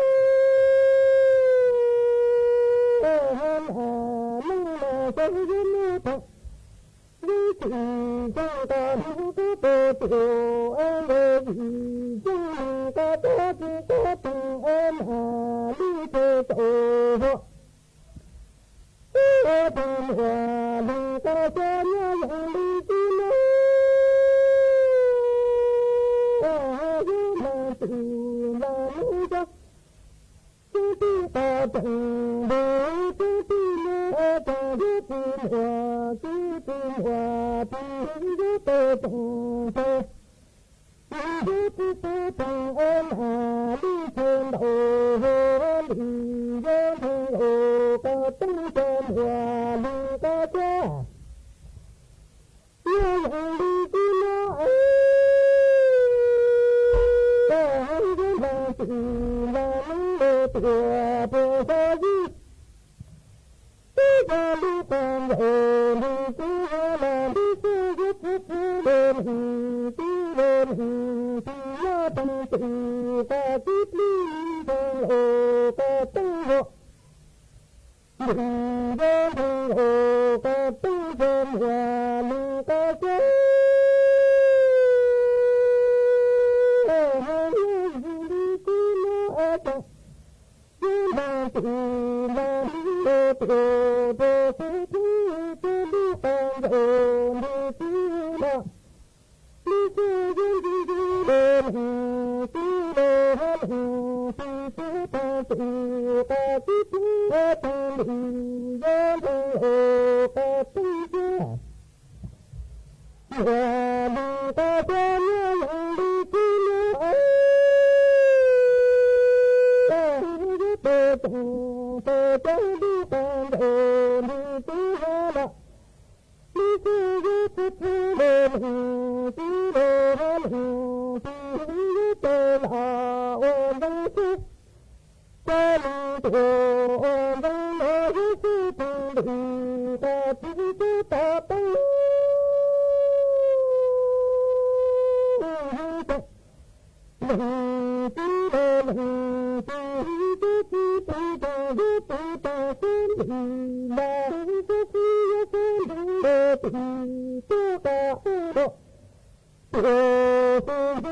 ha na, neej mas xyov yog muaj tau yog tsis zoo nqa hnub qab pem tiam, a nqe vim zoo nqa cov tsis txhob teem, a na, lub tsheb tsaus huam. Ua tau muaj lub qab xyab nyob zoo li tib no, yog mas tsis nqa hnub xyab. Tub tij qos tseem ntuj tub tij no, tseem yog tsis muaj tub tsis muaj tsis yog tes tseem tes, tsis yog tsis tes tseem, a na, lub tsheb ntaus hauv lim yog nthee nkaus qos teeb xyov muaj lub qab xyab nyob zoo li tib no, yog mas tsis nqa hnub qab pem tiam, puas xyov yog tib co lub qos ntsaum li tib no, mas lub xyab yog tib tib le neeg tib le neeg tsis nyob tau tim qos tib plig nthee nkaus qos teeb huam. Ntim yog nthee nkaus qos teeb xyov muaj lub qab xyab nyob zoo li tib no, a tseem yog mas tsis nqa hnub qab pem tiam, puas xyov yog tib co lub qos ntsaum li tib no, lub xyab yog tib tib le neeg tib le hab leeg tsis nyob tau tim qos tib plig, a tseem ntim yog nthee nkaus qos teeb xyov muaj lub qab xyab nyob zoo li tib no, yog tes tseem tes cov lub qos ntsaum li tib no los, lub xyab yog tib tib le neeg tib le hab leeg tsis yog tes los ua ntxeev xwb. Cov leej twg ua ntxeev los yog xwb tseem ntim qos tib txhob tau teeb. Leej twg los leej twg yog tsis tau tau yog tsis tau xwb ntim los yog xwb yog xwb ntim los tim tuaj qos ua nraug. Tiam sis yog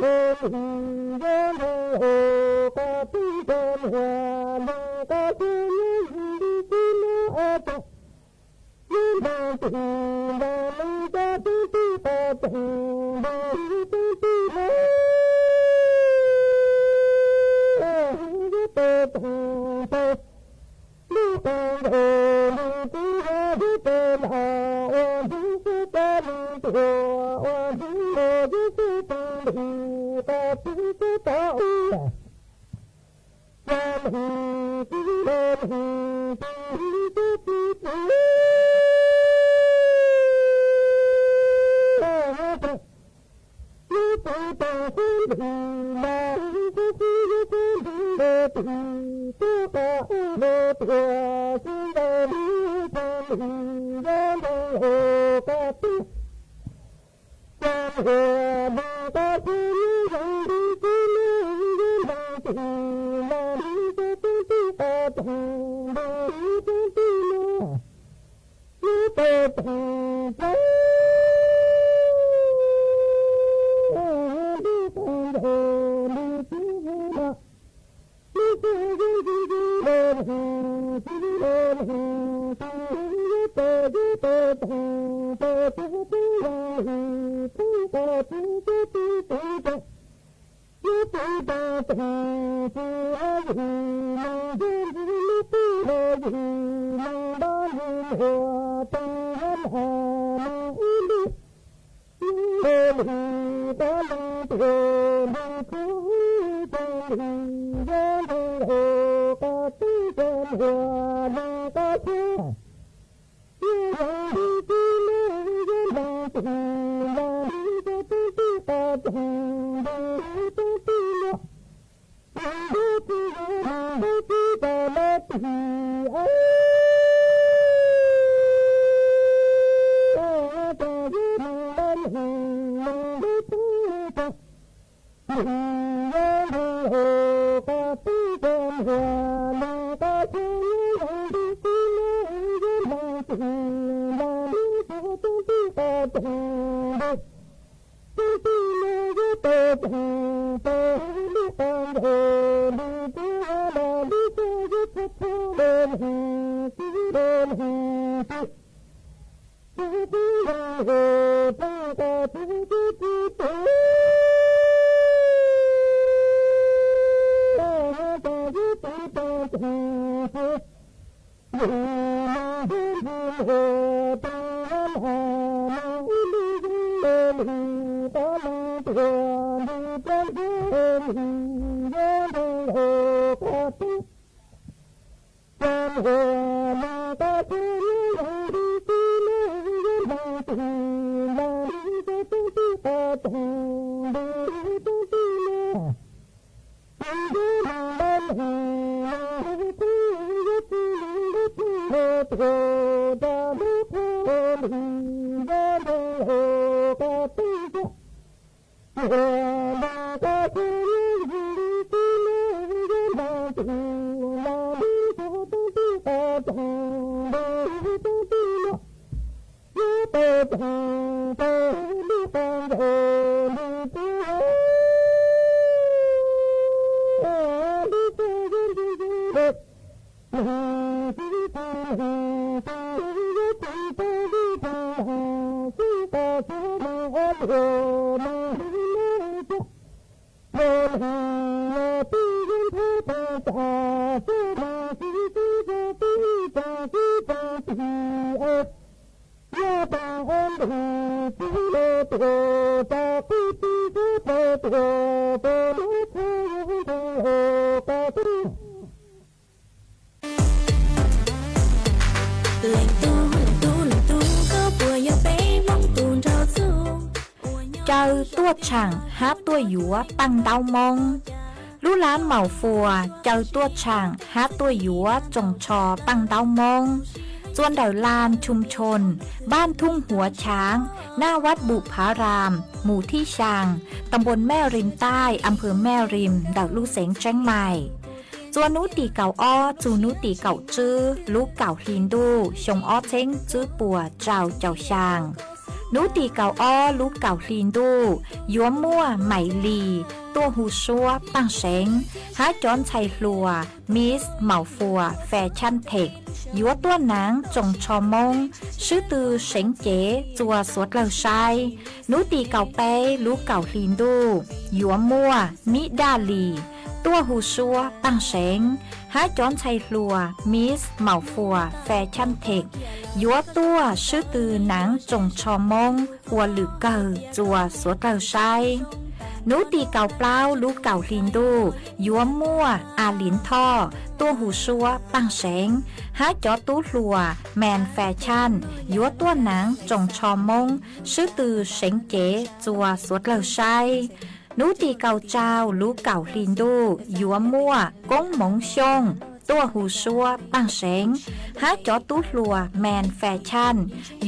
nws ntim yog nws ua qos teeb xyov muaj lub qab xyab nyob zoo li tib no, a tseem yog mas tsis nqa hnub xyab tub tij qos tseem ntuj tub tij no, yog tes tseem tes lub qos ntsaum li tib no, yog tes los ua ntxeev xwb, cov leej twg ua ntxeev los yog xwb tseem ntim qos tib txhob tau ua. Cov leej twg los leej twg yog tsis tau tau yog tsis tau xwb ntim los yog xwb yog xwb ntim los tim tuaj qos ua nraug, tiam sis ntawm lub tsheb ntim yog nthee nkaus qos teeb. Cov muaj lub qab xyab nyob zoo li tib no, yog mas tsis nqa hnub xyab tub tij qos tseem ntuj tub tij no, lub tes tseem tes lub qos ntsaum li tib no los, lub xyab yog tib tib le neeg tib le neeg tsis yog tes yog tes tseem tes tsis tub yog li tub qos tsis tub tib tub tseem yog tub tau tseem tsis yog yim neeg yog ntsis lub tub los yim neeg nrog ntsis muaj teeb hab na neeg ib lub. Lub le lwm cov leej twg ntuj tub tseem ntim yog nthee nkaus qos teeb xyov muaj lub qab xyab nyob zoo li tib no, yog mas tsis nqa hnub xyab tub tij qos tseem ntuj tub tij no, yog ntub tsis yog ntub tsis tau los tim, a, tseem yog ntub los ntub tsis tau. Caw tuaj tshaam hab tuaj yuav paaj ntaub Moob. Lub laab Maum Fuas caw tuaj tshaam hab tuaj yuav tsoos tsho paaj ntaub Moob. Txua ntawm laj Chum Chon, npaaj Thoob Huav Chaav, naj Vaj Npum Phav Raam, mus thib xyaa, tas npuas Mej Rim Taij, am phaw Mej Rim, ntawm lub xeev Tseeb Maim. Txua nub tim kaum ob txug nub tim kaum tswb lub kaum hli ntuj xyoo ob txheeb tswb puas rau caum xyaa. Nub tim kaum ob lub kaum hli ntuj yuav muaj Maim Lis tuaj hu suab paaj seev, hab cov ntxhais hluas Miss Maum Fuas Fashion Tech yuav tuaj naav tsoos tsho Moob, swb tw seev cev txua suav dlawg saib. Nub tim kaum peb lub kaum hli ntuj yuav muaj Mib Daj Lis tuaj hu suab paaj seev, hab cov ntxhais hluas Miss Maum Fuas Fashion Tech yuav tuaj swb tw naav tsoos tsho Moob ua lwm kawg txua suav dlawg saib. Nub tim kaum plaub lub kaum hli ntuj yuav muaj A Liav Thoj tuaj hu suab paaj seev, hab cov tub hluas Mem Fashion yuav tuaj naav tsoos tsho Moob swb tw seev cev txua suav dlawg saib. Nub tim kaum rau lub kaum hli ntuj yuav muaj Koob Moov Xyooj tuaj hu suab paaj seev, hab cov tub hluas Mem Fashion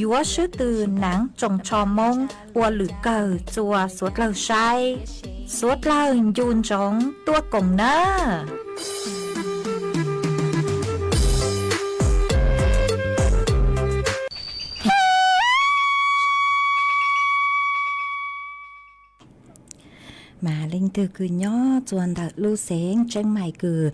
yuav swb tw naav tsoos tsho Moob ua lwm kawg txua suav dlawg saib. Suav dlawg ncu ntsoov tuaj koom nawb. Mas leej twg kws nyob txua ntawm lub xeev Tseeb Maim kws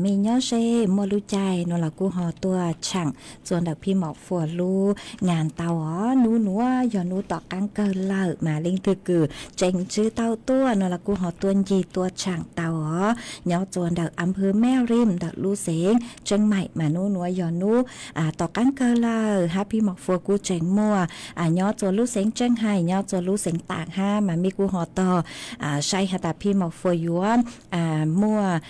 mej nyob ze muaj lub caij nuav los kuj ho tuaj tshaam txua ntawm Phij Maum Fuas lub ngas tau os. Nub nuav yog nub tom qaab kawg lawm, mas leej twg kws tseem tsi tau tuaj nuav los kuj ho tuaj ncig tuaj tshaam tau os. Nyob txua ntawm am phaw Mej Rim ntawm lub xeev Tseeb Maim, mas nub nuav yog nub tom qaab kawg lawm hab Phij Maum Fuas kuj tseem muaj nyob txua lub xeev Tseeb Maim, nyob txua lub xeev Taam hab, mas mej kuj ho tog saib has tas Phij Maum Fuas yuav muaj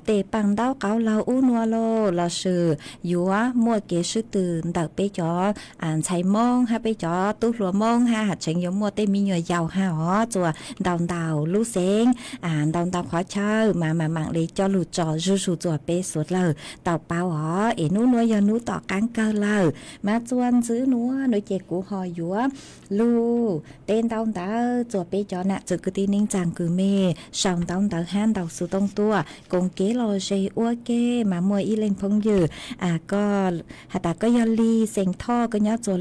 tej paaj ntaub qauv laug ub nuav los, los sis yuav muaj kev swb tw ntawm peb cov ntxhais Moob hab peb cov tub hluas Moob hab, has tseev yuav muaj tej me nyuam yaus hab os txua ntau ntau lub xeev, ntau ntau qhov chaw, mas mam mam le coj lug tso zuj zus txua peb suav dlawg tau paub os. Es nub nuav yog nub tom qaab kawg lawm, mas txua ntxiv nuav nuav ces kuv ho yuav lug teb ntaub ntawv txua peb cov nam txwv kwv tij neej tsaa kws mej Sau ntaub ntawv hab ntaus xuv tooj tuaj koom kev lom zem ua ke mas muaj ib leeg phooj ywg, koj has tas koj yog Lis xeem Thoj, koj nyob txua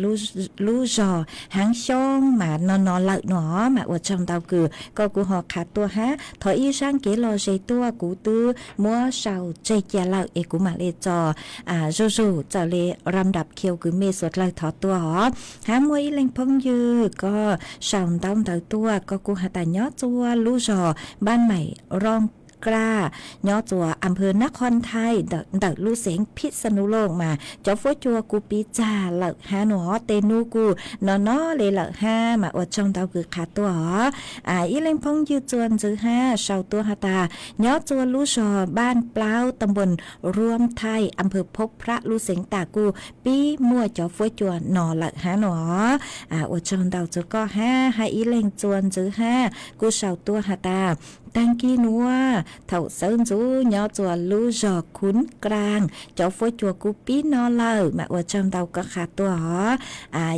lub zog Haav Xyoob mas no no lawm no mas ua tsaug ntau kws koj kuj ho qha tuaj hab thov ib zaab kev lom zem tuaj, kuv twb muab sau tseg ca lawm es kuv mam le tso zuj zus txawm le ram dam khiu kws mej suav dlawg thov tuaj os. Hab muaj ib leeg phooj ywg koj sau ntaub ntawv tuaj, koj kuj has tas nyob txua lub zog Npaj Maim Rooj Kraj, nyob txua am phw Nab Qhov Nthai ntawm lub xeev Phij Xa Nus Looj mas cov fuab cua kuj pib txag lawm hab no, tej nub kuj no no le lawm hab mas ua tsaug ntau kws qha tuaj os. Ib leeg phooj ywg txua ntxwv hab sau tuaj has tas nyob txua lub zog Npaj Plaub, tam npum Ruab Thaij, am phw Phob Phrab lub xeev tas kuj pib muaj cov fuab cua no lawm hab no. Ua tsaug ntau txua koj hab. Hab ib leeg txua ntxwv hab kuj sau tuaj has tas taag kis nuav thaum sawv ntxuv nyob txua lub zog Khuv Kraag cov fuab cua kuj pib no lawm mas ua tsaug ntau koj qha tuaj os.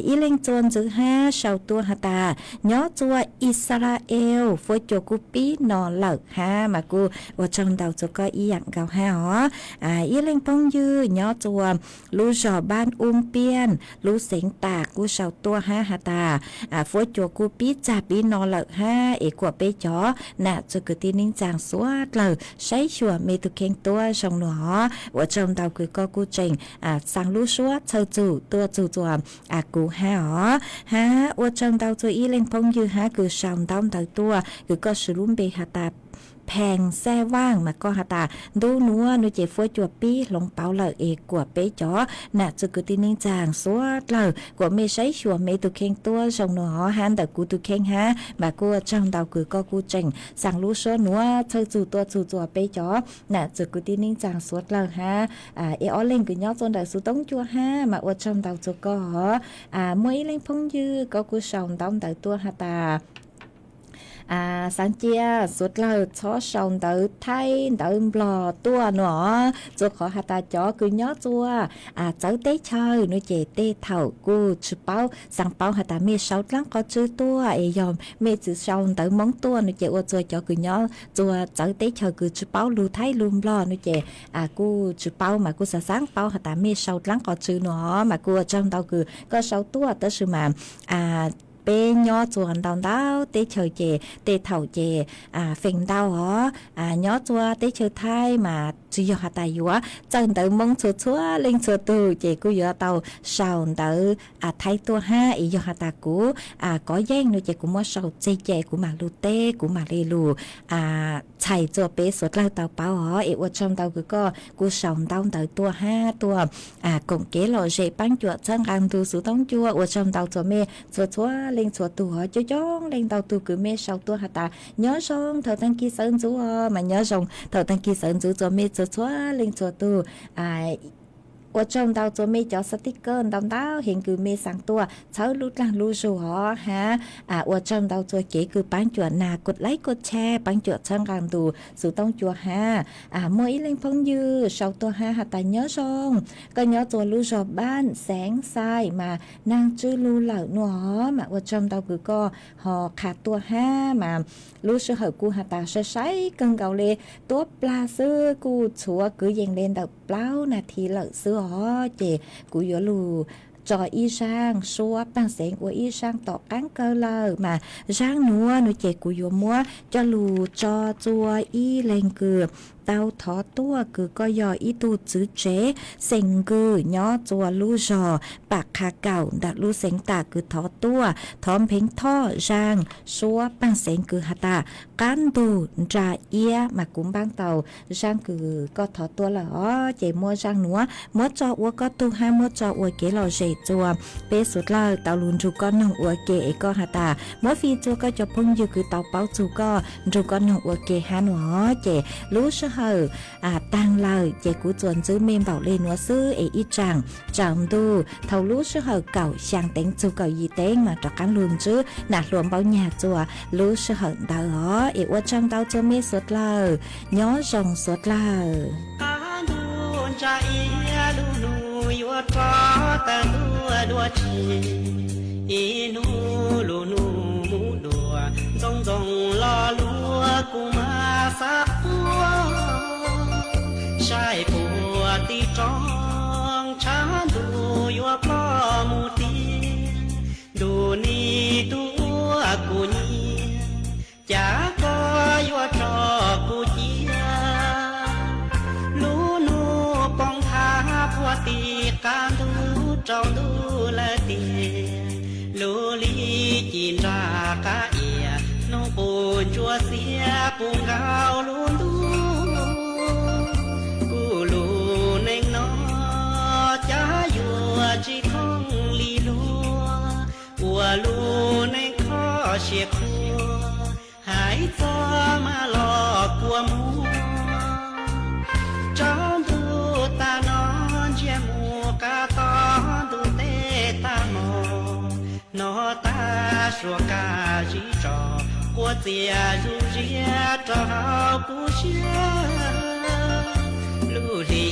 Ib leeg txua ntxwv hab sau tuaj has tas nyob txua Yixalayees fuab cua kuj pib no lawm hab mas kuj ua tsaug ntau txua koj ib yaam nkaus hab os. Ib leeg phooj ywg nyob txua lub zog Npaj Ub Piaj lub xeev tas kuj sau tuaj hab has tas fuab cua kuj pib txag pib no lawm hab es kuas peb cov nam txiv kwv tij neej tsaa suav dlawg saib xyuas mej tug kheej tuab zoo nuav os. Ua tsaug ntau kws koj kuj tseem xaa lub suab txhawj txug tuaj txug txua kuv hab os. Hab ua tsaug ntau txua ib leeg phooj ywg hab kws sau ntaub ntawv tuaj kws koj siv lub npe has tas Pheej Xaj Vaaj mas koj has tas ntuj nuav nuav ces fuab cua pib hloov pauv lawm es kuas peb cov nam txiv kwv tij neej tsaa suav dlawg kuas mej saib xyuas mej tug kheej tuab zoo nuav os hab ntawm kuv tug kheej hab mas kuj ua tsaug ntau kws koj kuj tseem xaa lub suab nuav txhawj txug tuaj txug txua peb cov nam txiv kwv tij neej tsaa suav dlawg hab. Ib ob leeg kws nyob txua ntawm xuv toob cua hab mas ua tsaug ntau txua koj os. Muaj ib leeg phooj ywg koj kuj sau ntaub ntawv tuaj has tas xaav cia suav dlawg txhob sau ntawv Thaib ntawv Nplog tuaj nuav txua qhov has tas cov kws nyob txua txawv teb chaws nuav ces tej thaum kuj tsi paub, xaav paub has tas mej sau dlaab qhov tswv tuaj es yog mej tsi sau ntawv Moob tuaj nuav ces ua txua cov kws nyob txua txawv teb chaws kws tsi paub lug Thaib lug Nplog nuav ces kuj tsi paub mas kuj xaav xaav paub has tas mej sau dlaab qhov tswv nuav mas kuj ua tsaug ntau kws koj sau tuaj tab sis mas peb nyob txua ntau ntau teb chaws ces tej thaum ces feem ntau os nyob txua teb chaws Thaib mas tsi yog has tas yuav txawj ntawv Moob txhua txhua leej txhua tug ces kuj yuav tau sau ntawv Thaib tuaj hab es yog has tas kuv kov yeej nuav ces kuv muab sau tseg ces kuv mam lug teb kuv mam le lug txhais txua peb suav dlawg tau paub os. Es ua tsaug ntau kws koj kuj sau ntaub ntawv tuaj hab tuaj koom kev lom zem paab cuam txhawb nqaa ntug xuv toob cua. Ua tsaug ntau txua mej txhua txhua leej txhua tug os. Coob coob leej ntau tug kws mej sau tuaj has tas nyob zoo thaum taag kis sawv ntxuv os mas nyob zoo thaum taag kis sawv ntxuv txua mej txhua txhua leej txhua tug. Ua tsaug ntau txua mej cov sticker ntau ntau heev kws mej xaa tuaj txhawb lub dlaag lub zug os hab ua tsaug ntau txua kev kws paab cuam nas kua laib kua tshab paab cuam txhawb nqaa ntus xuv toob cua hab. Muaj ib leej phooj ywg sau tuaj hab has tas nyob zoo, koj nyob txua lub zog Npaj Xeev Xais mas naag tsw lug lawm nuav mas ua tsaug ntau kws koj ho qha tuaj hab mas lub sij hawm kuj has tas sai sai kawg nkaus le tuab plag xwb kuj tshuav kwv yees le ntawm plaub nas this lawm xwb os ces kuv yuav lug tso ib zaaj suab paaj xeev ua ib zaaj tom qaab kawg lawm mas zaaj nuav nuav ces kuv yuav muab coj lug tso txua ib leeg kws tau thov tuaj kws koj yog ib tug txwv tsev xeem Nkws nyob txua lub zog Pam Qha Kaum ntawm lub xeev tas kws thov tuaj, thov npheev thoj zaaj suab paaj xeev kws has tas qab ntug nra iab mas kuv npaab tau zaaj kws koj thov tuaj lawm os ces muab zaaj nuav muab tso ua koj tug hab muab tso ua kev lom zem txua peb suav dlawg tau lug nrug koj noog ua ke es koj has tas muab fij txua koj cov phooj ywg kws tau paub txug koj nrug koj noog ua ke hab nuav ces lub sij hawm taag lawm ces kuv txuas ntxwv mej npaum le nuav xwb es ib tsaam tsaus ntuj thaum lub sij hawm kaum xyaa teev txug kaum yim teev mas rov qaab lug ntsib nam hluas Npaub Nyag txua lub sij hawm ntawd os. Es ua tsaug ntau txua mej suav dlawg, nyob zoo suav dlawg. Qab ntuj ntsa iab lub nus yuav rov tawm tuaj dua tsi, ib nub lub nus mus dua ntxoov ntxoo los Luag kuv mas xav quaj, saib puag tim roob tshav ntuj yuav ploj mus tiag. Ntuj nim tus uas kuv nyiam, cas koj yuav tso kuv cia. Lub hnub poob nthav puag tim qab ntug rau ntuj lawm tiag. Lub hli ci nra qab iab, hnub qus ntsuab xiab puv nkaus lub ntuj. Kuv lub neej no cas yuav tsis thooj li luag, ua lub neej kho siab khuav, hais txog mas los kua muag. Tsaus ntuj tas no ntsia mus qab tog ntuj teb tag hmo, no tag suas kaj zib tso, quaj txias zus ziab rau hauv kuv siab. Lub hli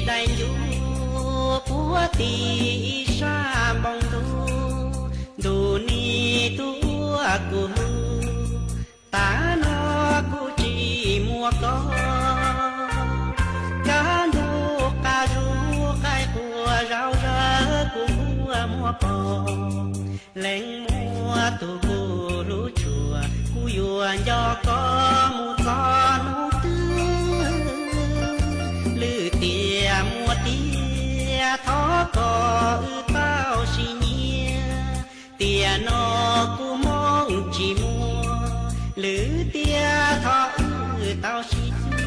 dai ncuv puag tim ib sab npoo ntuj, ntuj nim tus uas kuv hlub, tas no kuv tsis muaj koj. Kaj ntug qab zub qaib qua zau zawv kuv kua muag pom, leej muaj tus kuv hlub tshua, kuv yuav nco koj mus txog hnub twg. Lwm tiam muaj tiag thov kom wb tau sib nyiam, tiam no kuv moo tsis muaj, lwm tiam thov wb tau sib cuag.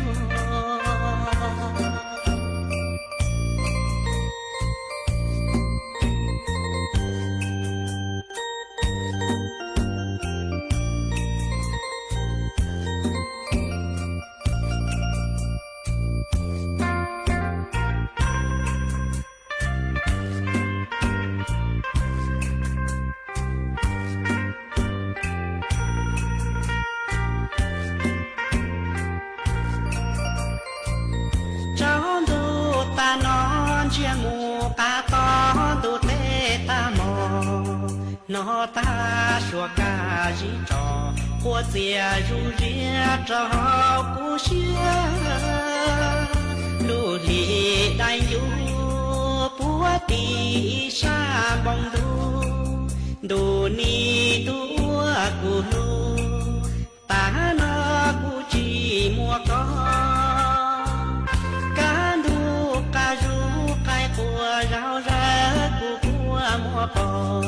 Tsaus ntuj tas no ntsia mus qab tog ntuj teb tag hmo, no tag suas kaj zib tso, quaj txias zus ziab rau hauv kuv siab. Lub hli dai ncuv puag tim ib sab npoo ntuj, ntuj nim tus uas kuv hlub, tas no kuv tsis muaj koj. Kaj ntug qab zub qaib qua zau zawv kuv kua muag pom,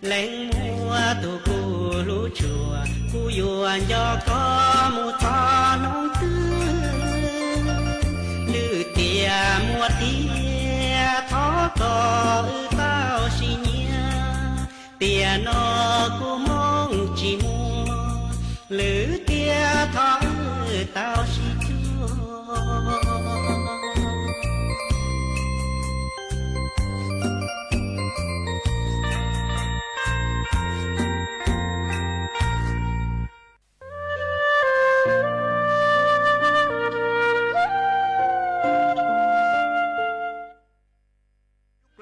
leej muaj tus kuv hlub tshua, kuv yuav nco koj mus txog hnub twg. Lwm tiam muaj tiag thov kom wb tau sib nyiam, tiam no kuv moo tsis muaj, lwm tiam thov wb tau sib cuag.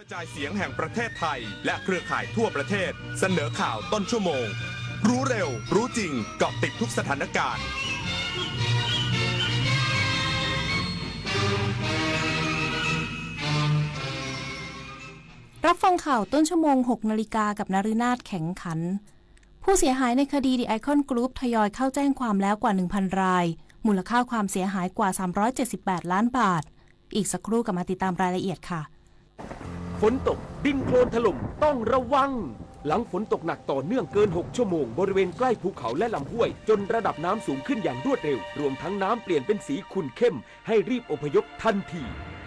กระจายเสียงแห่งประเทศไทย และเครือข่ายทั่วประเทศ เสนอข่าวต้นชั่วโมง รู้เร็ว รู้จริง เกาะติดทุกสถานการณ์ รับฟังข่าวต้นชั่วโมง หกนาฬิกา กับนฤนาถ แข็งขัน ผู้เสียหายในคดี The Icon Group ทยอยเข้าแจ้งความแล้วกว่า หนึ่งพัน ราย มูลค่าความเสียหายกว่า สามร้อยเจ็ดสิบแปด ล้านบาท อีกสักครู่กลับมาติดตามรายละเอียดค่ะ ฝนตก ดินโคลนถล่ม ต้องระวัง หลังฝนตกหนักต่อเนื่องเกิน หก ชั่วโมง บริเวณใกล้ภูเขาและลำห้วย จนระดับน้ำสูงขึ้นอย่างรวดเร็ว รวมทั้งน้ำเปลี่ยนเป็นสีขุ่นเข้ม ให้รีบอพยพทันที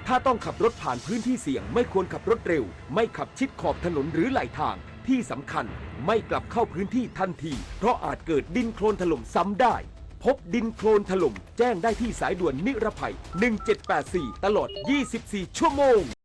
ถ้าต้องขับรถผ่านพื้นที่เสี่ยง ไม่ควรขับรถเร็ว ไม่ขับชิดขอบถนนหรือไหลทาง ที่สำคัญ ไม่กลับเข้าพื้นที่ทันที เพราะอาจเกิดดินโคลนถล่มซ้ำได้ พบดินโคลนถล่ม แจ้งได้ที่สายด่วนนิรภัย หนึ่งเจ็ดแปดสี่ ตลอด ยี่สิบสี่ ชั่วโมง